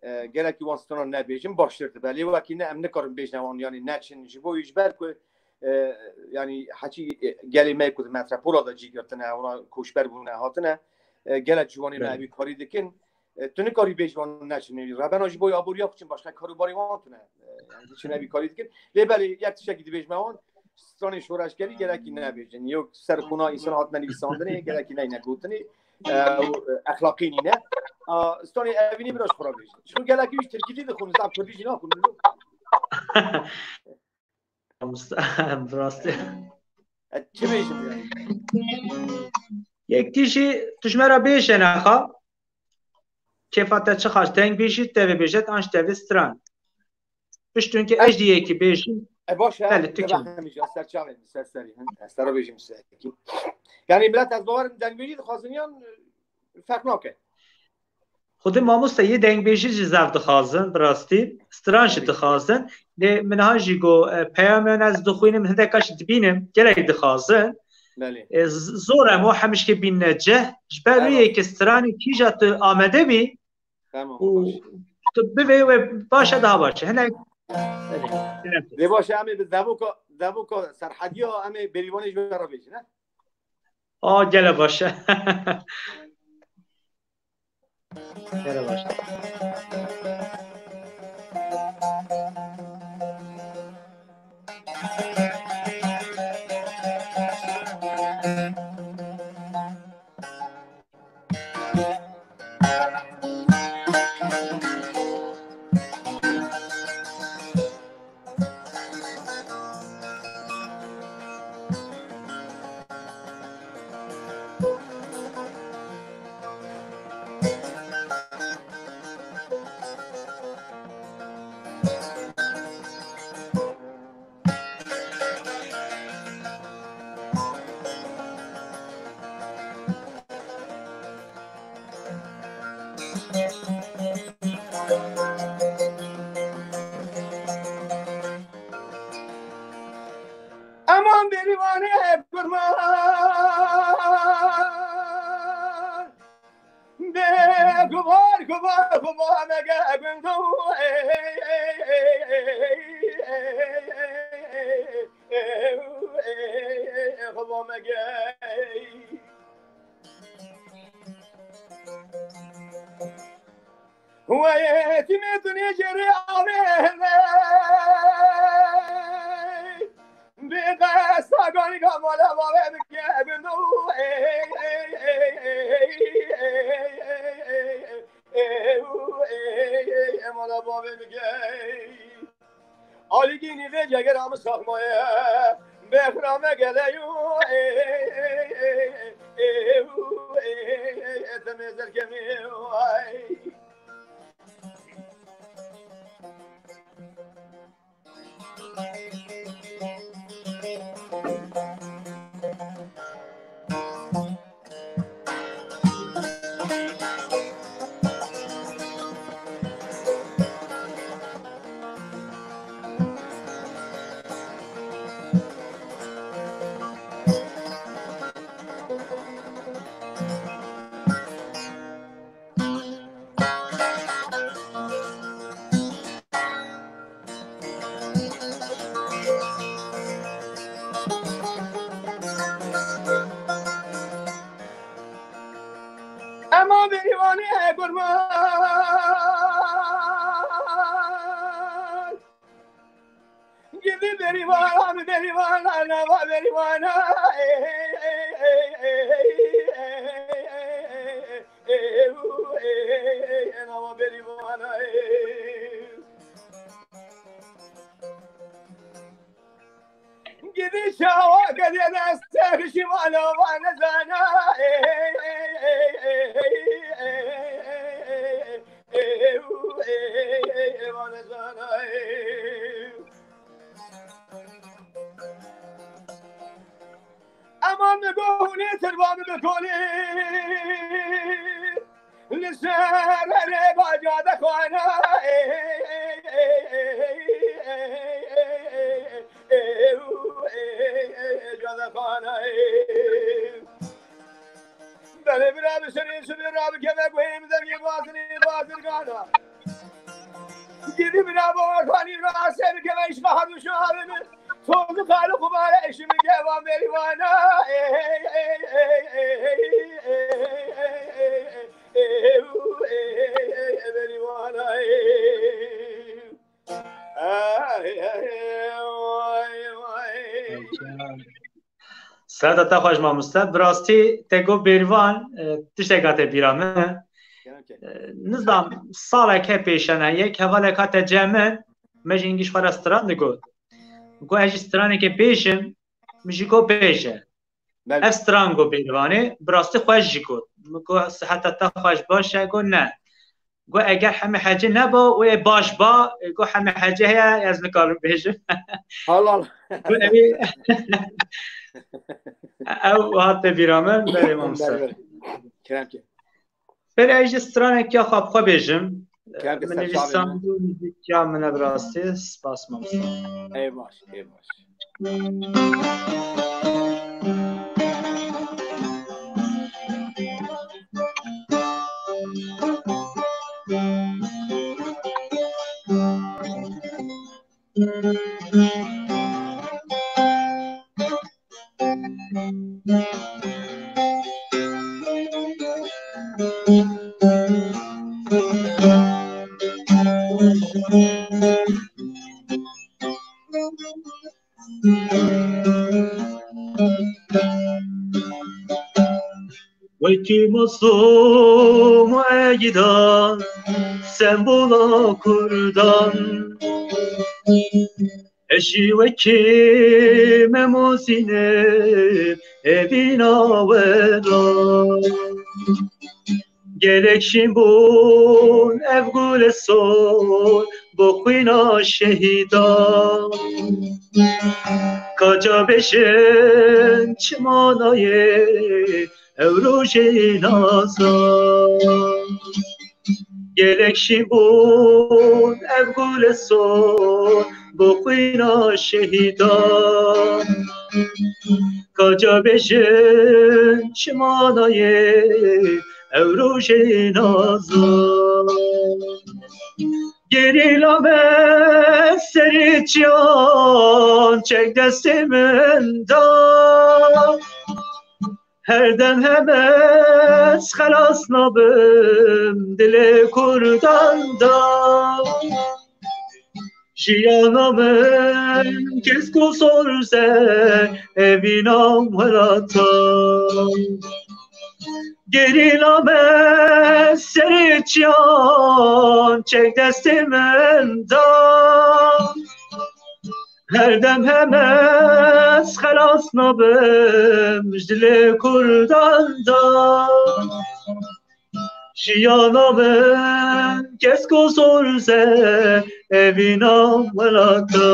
e, gelekî wan strana nebêjin, baştir dibe. Lê wekî ne, em nikarin bêjine wan, yanî neçin, ji bo ji ber ku, e, yanî heçî, e, gelê me ku di metropola de cî girtine, wana koçber bûne, hatine, e, gelek ji wanê me Belê. Evî karî dikin. E, tu nikarî bêjî wan neçin. Rebena ji bo aboriya xwe çin başqa karûbarê wan tune. E, yanî diçin evî karî dikin. Lê belê yek tiştekî dibêjime wan, stranê şoreşgerî gelekî nebêjin. Yok ser xûna însan hatine nivîsandinê, gelekî neyne gotinê. E, û, e, exlaqî nîne. A, stranê evînî biraz xwe re bêjin. Çiku gelekî wî tirkî dî dixwin, zaf kurdî jî naxwin. Bi rastî. E, çi bêjim yani? Yek tî jî tu ji me re bêje nexa. Kêfa te çi xaş deng bêjî, tevê bêjet an ji tevê stran. Pişt çunke ez dî yekî bêjim. E, baş e, Belê, tu te kim? Hemî jî ser çavê min, ser serî, hin, ez te re bêjim ser. Yani millet ez bawerim dengbêjî dixwazin yan, e, ferq nake. Xwedê mamoste yê dengbêjî jî zaf dixwazin, bi rastî. Stran jî Belê. Dixwazin. Lê min niha jî got, e, peyamên ez dixwînim, hindeka jî dibînim, gelek dixwazin. Belê. E, z-, zor em o hemişkê bînine ceh. Ji ber wê Eyvallah. Yekê stranê kîja tu amade bî Tamam, û baş. Tu bivê wê baş e, daha baş e. Hinek Belê. Lê baş e, em ê bi devoka, devoka serhediya em ê bêrîvanê ji we re bêjin, he? A, gele baş e. Gele baş e. Aman berivanê kurban. Bê gubar, gubar, gubar mege gundo. Gubar mege. Wê tîmê tu nêcerê avê. Bê qesa Mala bavê min ke, gundu, ey, ey, ey, ey, ey, ey, ey, ey, ey, ey, ey, mala bavê min ke, ey. Alîgînî vê cegera min saxmaye, bexra me geleyo, ey, ey, ey, ey, ey, ey, ey, ey, temê zerkemê, ay. Ema bêrîvanê kurban. Gidî bêrîvana, bêrîvana, nava bêrîvana. Nava bêrîvana. Gidî çawa kedê destê şîvana, va nezana. Ema min got hûnê tirba min bikolî. Li ser rê baca de xwana. Cade xwana. Belê bira bi serê sibê rabikeve guhê min deviyê bazirê bazirgana. Gidî bira bi ortanî rastê bikeve îşqa herdû şahê min. Tozlu kalu kubare eşimi gevan beriwana. Beriwana. Serda te xweş mamoste. Bi rastî te got bêrvan, e, tiştek hate bîra min. E, nizam salek he pêşene, yek hevalek hate cem min, me jî hingî ji xwe re stran digot. Got ez jî stranekê bêjim, min jî got bêje. Belê. Ev stran got bêrvanê, bi rastî xweş jî got. Min got siheta te xweş baş e, got ne. Got eger hemî hecî neba, wê baş ba, got hemî hecî heye, ez nikarim bêjim. Halal. Got ew, ew hate bîra min, belê mamoste. Belê, belê. Kerem ke. Pere ez ji stranek ya xwe bi xwe bêjim. Kerem ke, min nivîsand û nivîsand min e bi rastî. Spas mamoste. Ey baş, ey baş. Wekî Mazlûm û Egîdan, sembola Kurdan. Ez jî wekî Memo Zînê evîna we da. Gelek şîn bûn ev gule sor bo xwîna şehîdan. Ka ca bêjin çi manayê ew rojê nazan. Gelek şîn bûn ev gule sor bo xwîna şehîdan. Ka ca bêjin çi manayê ew rojê nazan. Gerîla me serê çiyan çek destê min da. Her dem hem ez xelas nabim dilê Kurdan da. Jiyana min kesk û sorze, evîna welata. Gerîla me serê çiyan çek destê min da. Her dem hem ez xelas nabim ji dilê Kurdan da. Jiyana min kesk û sorze, evîna welata.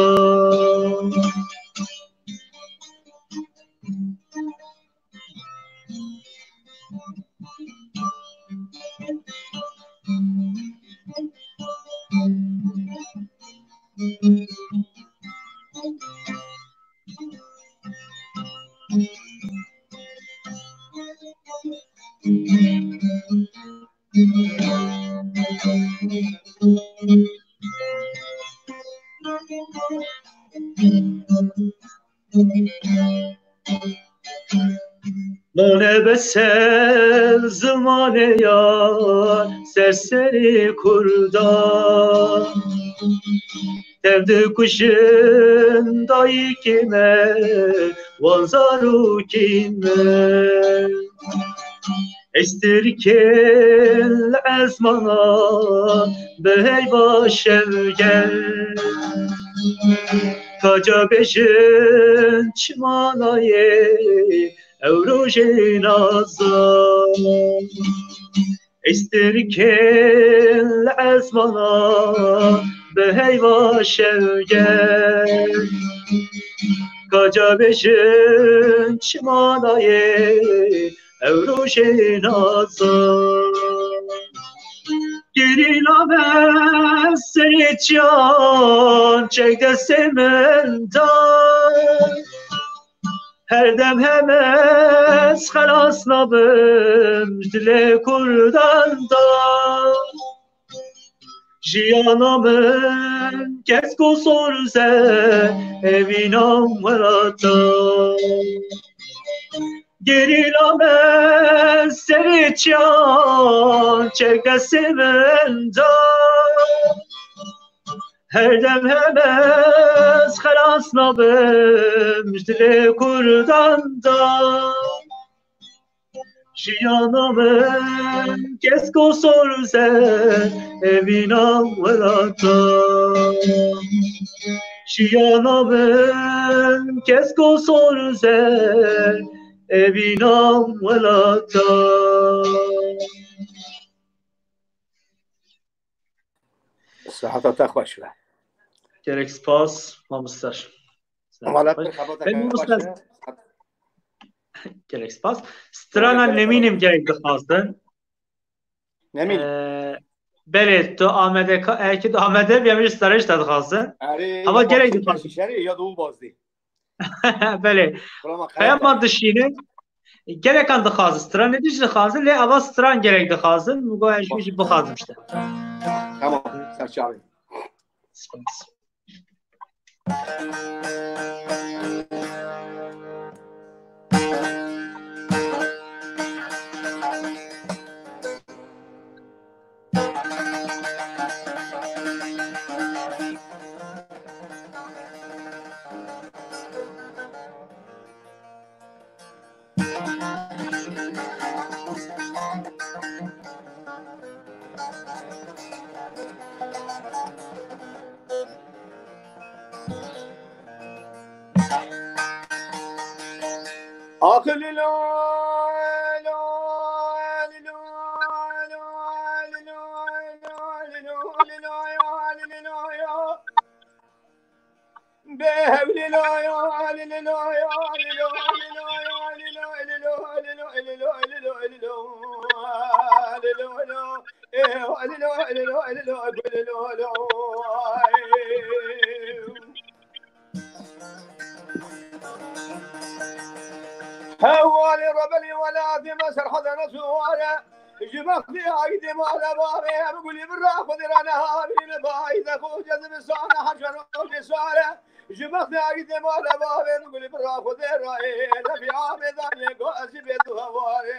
Mane besel zimanê ya serserî Kurda. Tev dikujin dayikê me, wan zarokên me. Estirkên li ezmana bi heyva şev gel. Kaca bêjin çima nayê ew rojê nazan. Estirkên li ezmana bi heyva şev gel. Kaca bêjin çima nayê ew rojê nazan. Gerîla me serê çiyan çek destê min da. Her dem hem ez xelas nabim ji dilê Kurdan da. Jiyana min kesk û sorze, evîna welata. Gerîla me serê çiyan çek destê min da. Her dem hem ez xelas nabim ji dilê Kurdan da. Jiyana min kesk û sorze, evîna welata. Jiyana min kesk û sorze, evîna welata. Siheta te xweş be. Gelek spas, mamoste. Wala pir xebata Ben xwe mamoste xweş be. Gelek spas. Strana Wala pir Nemînim gerek dixwazin. Nemîn. Ee, belê, tu amade ka, eğer ki tu amade bir bir staj da dixwazin. Erê, Hava ya gerek bak, dixwazin. Şerê ya da u bazdi. Belê. Kulama Peyaman dişîne. Gerekan dixwazin. Stranê dî jî dixwazin. Lê ava stran gerek dixwazin. Min got, ez jî bixwazim işte. Tamam. Serçavê. Spas. Hevalê rebelê welatê me serhedana suware. Ji bextê agîtê mala bavê em gulî bi ra Xwedê re nehavî li bayî de xwe cezibistana heşer rojê sare. Ji bextê agîtê mala bavê em gulî bi ra Xwedê re ê lefî amê danê go ez jî bê tu hevalê.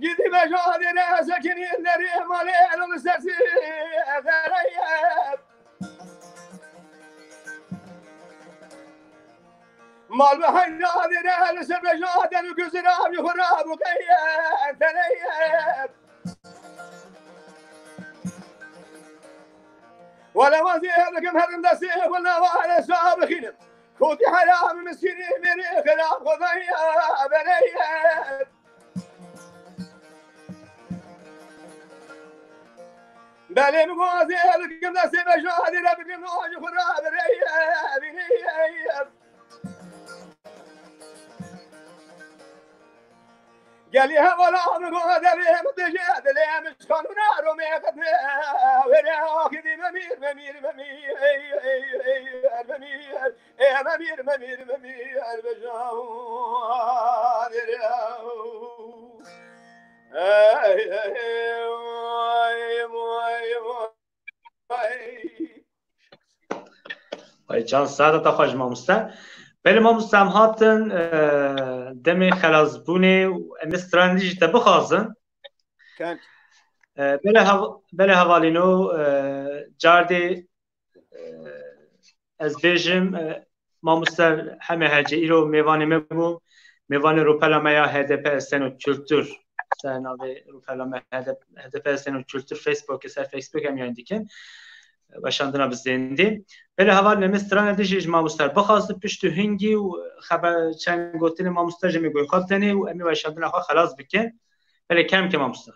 Gidî bejadêre sekinî lerê malê elo li ser zî xereye. Mal bi heyna dêre li ser bejaden û guzira bi xwe rabû qeye teneye. Wele wazê dikim herin destê xwe nava esa bixînim. Kotî heram miskînî mêrê xirab xwedaya bereye. Belê min gozê dikim destê beja dîre bikim no ji xwe re bireye bîneye. Gelî hevala min go devê min dije dilê min ji qanûna Romê qedme wêrê axîdî memîr, memîr, memîr, ey, ey, ey, ey, memîr. Ê me mîr, me mîr, me mîr, beja. Ey, ey, vay, vay, vay. Ay can saada te xweş mamoste. Belê mamoste em hatin, e, demê xelasbûnê û em ê stranî jî te bixwazin. Kek. E, belê hev-, belê hevalîno, e, cardê Ez bêjim, e, mamoste Hemê Hecî îro mêvanê me bû. Mêvanê rûpela me ya H D P Esen û Kultur. Ser navê rûpela me H D P, H D P Esen û Kultur Facebookê, ser Facebook em yayın dikin. Weşandina bi zêndî. Belê heval me strana dijî ji mamoste bixwazdi pişt û hingî û xeber çend gotinê mamoste ji me goy xwe tenê û em ê weşandina xwe xelas bikin. Belê kerem ke mamoste.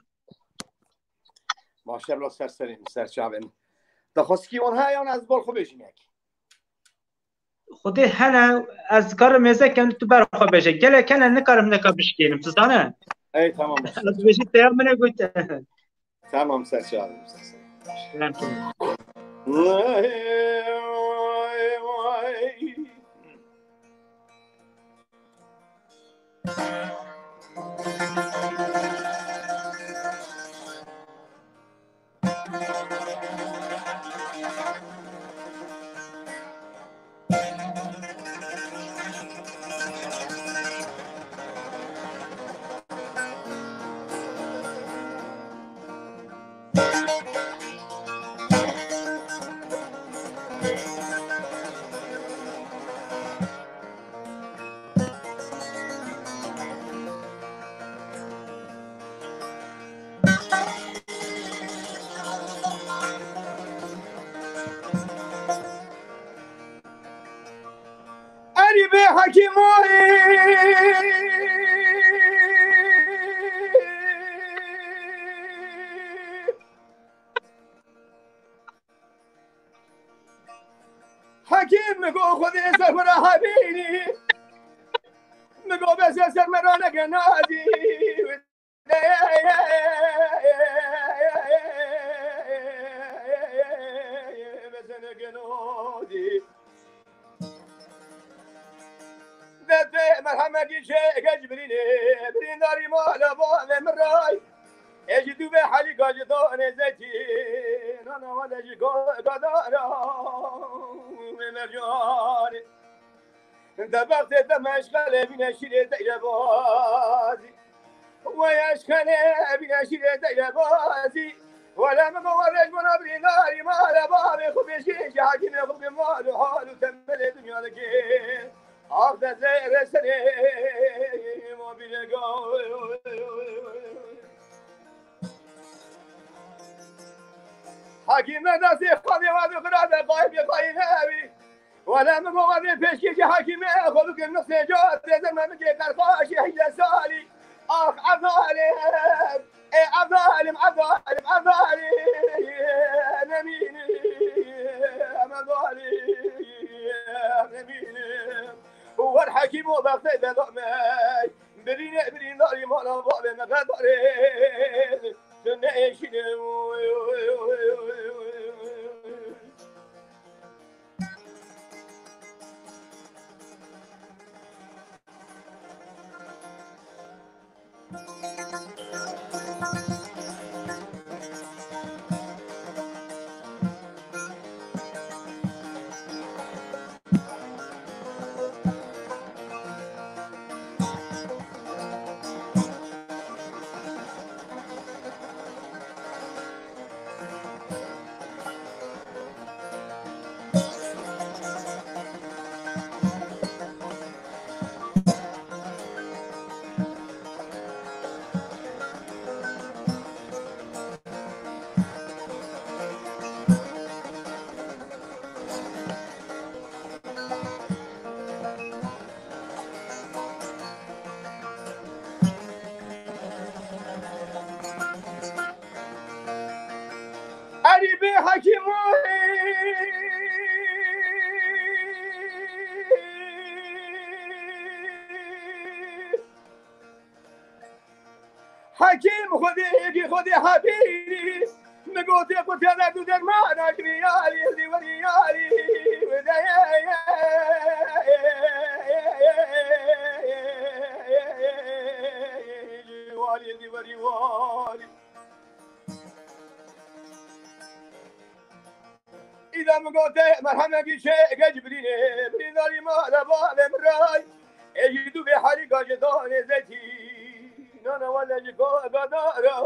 Maşallah ser serê min, ser çavê min. Daxwazkî wan heye yan ez bol xwe bêjim yek? Xwedê hene, ez dikarim mêze kem tu ber xwe bêje. Gelek hene nikarim neka bişkênim, tu zane? Ey, tamam. Ez bêjî te ya min e gote. Tamam, ser çavê min, ser serê min. Kerem. Erî bê hekîmoyî. Hekîm mi go Xwedê ser xwe re hebînî. Mi go bese ser me re neke nadî. Destê merhemekî çêke ji birînê, birîndarî mala bavê min ray. Ê ji dû vê helîka ji danê zeytî, nana wele ji gadara wê mercanê. De bextê te meşxelê bîne şîrê teyre bazî. Wey eşxelê bîne şîrê teyre bazî. Wele min go werê ji bona birîndarî mala bavê xwe pêşkêşî hekîmê xwe bikin mal û hal û temelê dinya dike. Ax de zêrê serê ma bîrega. Hekîme destê xwedê we bi xira de qayîb yê qayî nebî. Wele min go wezê pêşkêşî hekîmê xwe bikin nixsê ca têzir me bike qerxaşê heyde salî. Ax ezalim, ê ezalim, ezalim, ezalim, nemînim, ezalim, nemînim. Wer hekîm û bextê de domey, birîne, birîndarî mala bavê me xedarê, tu neêşîne. Hekîm Xwedê, êkî Xwedê Hebîb, min gotê qurtara du dermana kirî yarî, li werî yarî, warî, li werî warî. Îda min gote, merhemekî çê, geç birînê, birîndarî mala bavê min ray. Ê ji dû bê herî gajê danê zeytî, nana wele ji gadara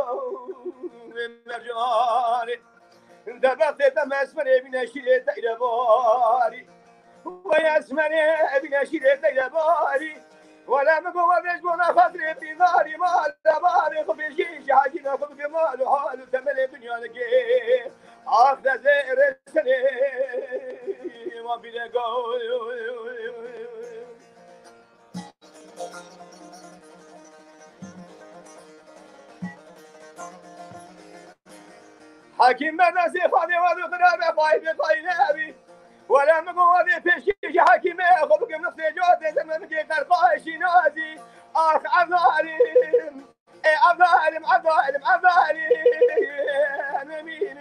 wê mercanê. Debextê te mesmerê bîne şîrê teyre barî. Wey esmerê bîne şîrê teyre barî. Wele min go wevêj bona xatirê bîndarî mala bavê xwe bêjî ji hekîna xwe bike mal û hal û temelê binyanekê. Ax dezê rêsenê wan bîne go. Hekîm berdestê xwe dê we dixire be fayî be fayî nebî. Wele min go wê pêşkêşî hekîmê xwe bikim nifsê cadê zeme min kê qerqayê şînazî. Ax ev zalim. Ê ev zalim, ev zalim, ev zalim. Nemînim,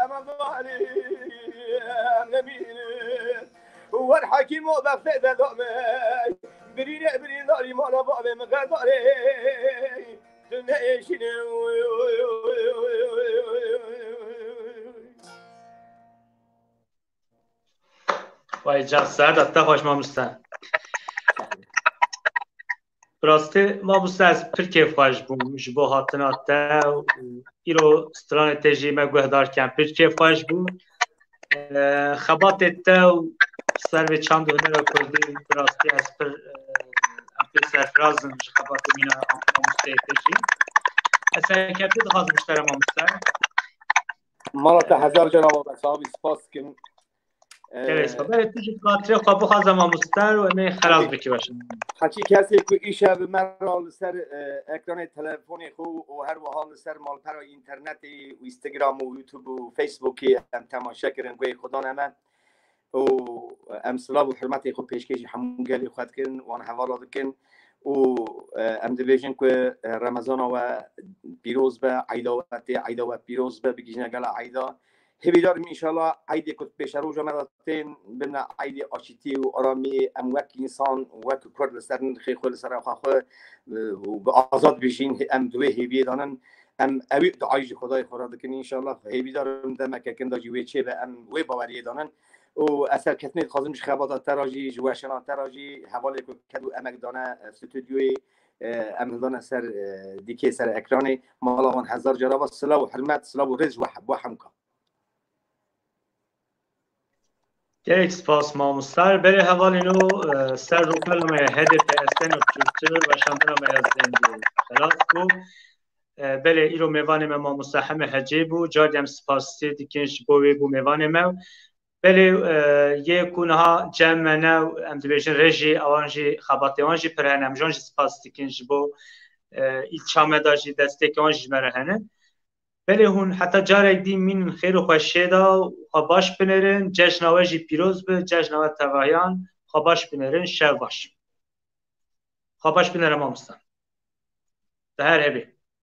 ev zalim. Nemînim. Wer hekîmo bextê de dame. Birîne birîndarî mala bavê min xedarê. Tu neêşîne. Vay can, sihet te xweş mamoste. Bi rastî mamoste ez pir kêfxweş bûm ji bo hatina te û îro stranê te jî me guhdar ken pir kêfxweş bû. Xebatê te û ser vê çand û hunera kurdî bi rastî ez pir, em pê serfiraz in ji xebatê mîna mamosteyê te jî. Ez serkeftî dixwazim ji te re mamoste. Mala te hezar cara babe, sax bî, spas dikim. Gelek spas. Belê tu jî xatirê xwe bixwaze mamoste û em ê xelas bikî weş. Heçî kesê ku îşev me ra li ser, e, ekranê telefonê xwe û her wiha li ser malpera înternetê û Instagram û YouTube û Facebookê em temaşe kirin, guhê xwe dane me. Û em silav û hurmetê xwe pêşkêşî hemû gelê xwe dikin, wan hevala dikin û, e, em dibêjin ku, e, Remezana we pîroz be, eyda we tê, eyda we pîroz be, bigihîjine gela eyda. Hêvîdar im înşallah eydê ku pêşeroja me de tên bibne eydê aşîtî û aramî, em wek însan, wek Kurd li ser nirxê xwe, li ser xwe xwe, e, û bi azad bijîn, em di wê hêviyê de nin. Em ewî duayî ji Xwedayê xwe re dikin înşallah. Hêvîdar im demeke kin de jî wê çêbe, em wê baweriyê de nin. Û ez serkeftinê dixwazim ji xebata te re jî, ji weşana te re jî, hevalê ku ked û emek dane, e, stûdyoyê, e, em hildane ser, e, dîkê, ser ekranê. Mala wan hezar cara be, silav û hurmet, silav û rêz ji we he-, bo hemûka. Gelek spas mamoste. Belê hevalên û, e, ser rûpela me ya H D P S N û Kültür, weşandina me ya Zengî xelas bû. E, belê îro mêvanê me mamoste Heme Hecê bû. Carî em spasî dikin ji bo wê bû mêvanê me. Belê, e, yê ku niha cem me ne, em dibêjin rêjî, ewan jî xebatê wan jî pir hene. Em ji wan jî spas dikin ji bo, e, îlça me de jî destêkê wan jî ji me re hene. Belê hûn heta carek dî mînin xêr û xweşiyê de, xwe baş binêrin, cejna we jî pîroz be, cejna we tevahiyan, xwe baş binêrin, şev baş. Xwe baş binêre mamoste. Te her hebê.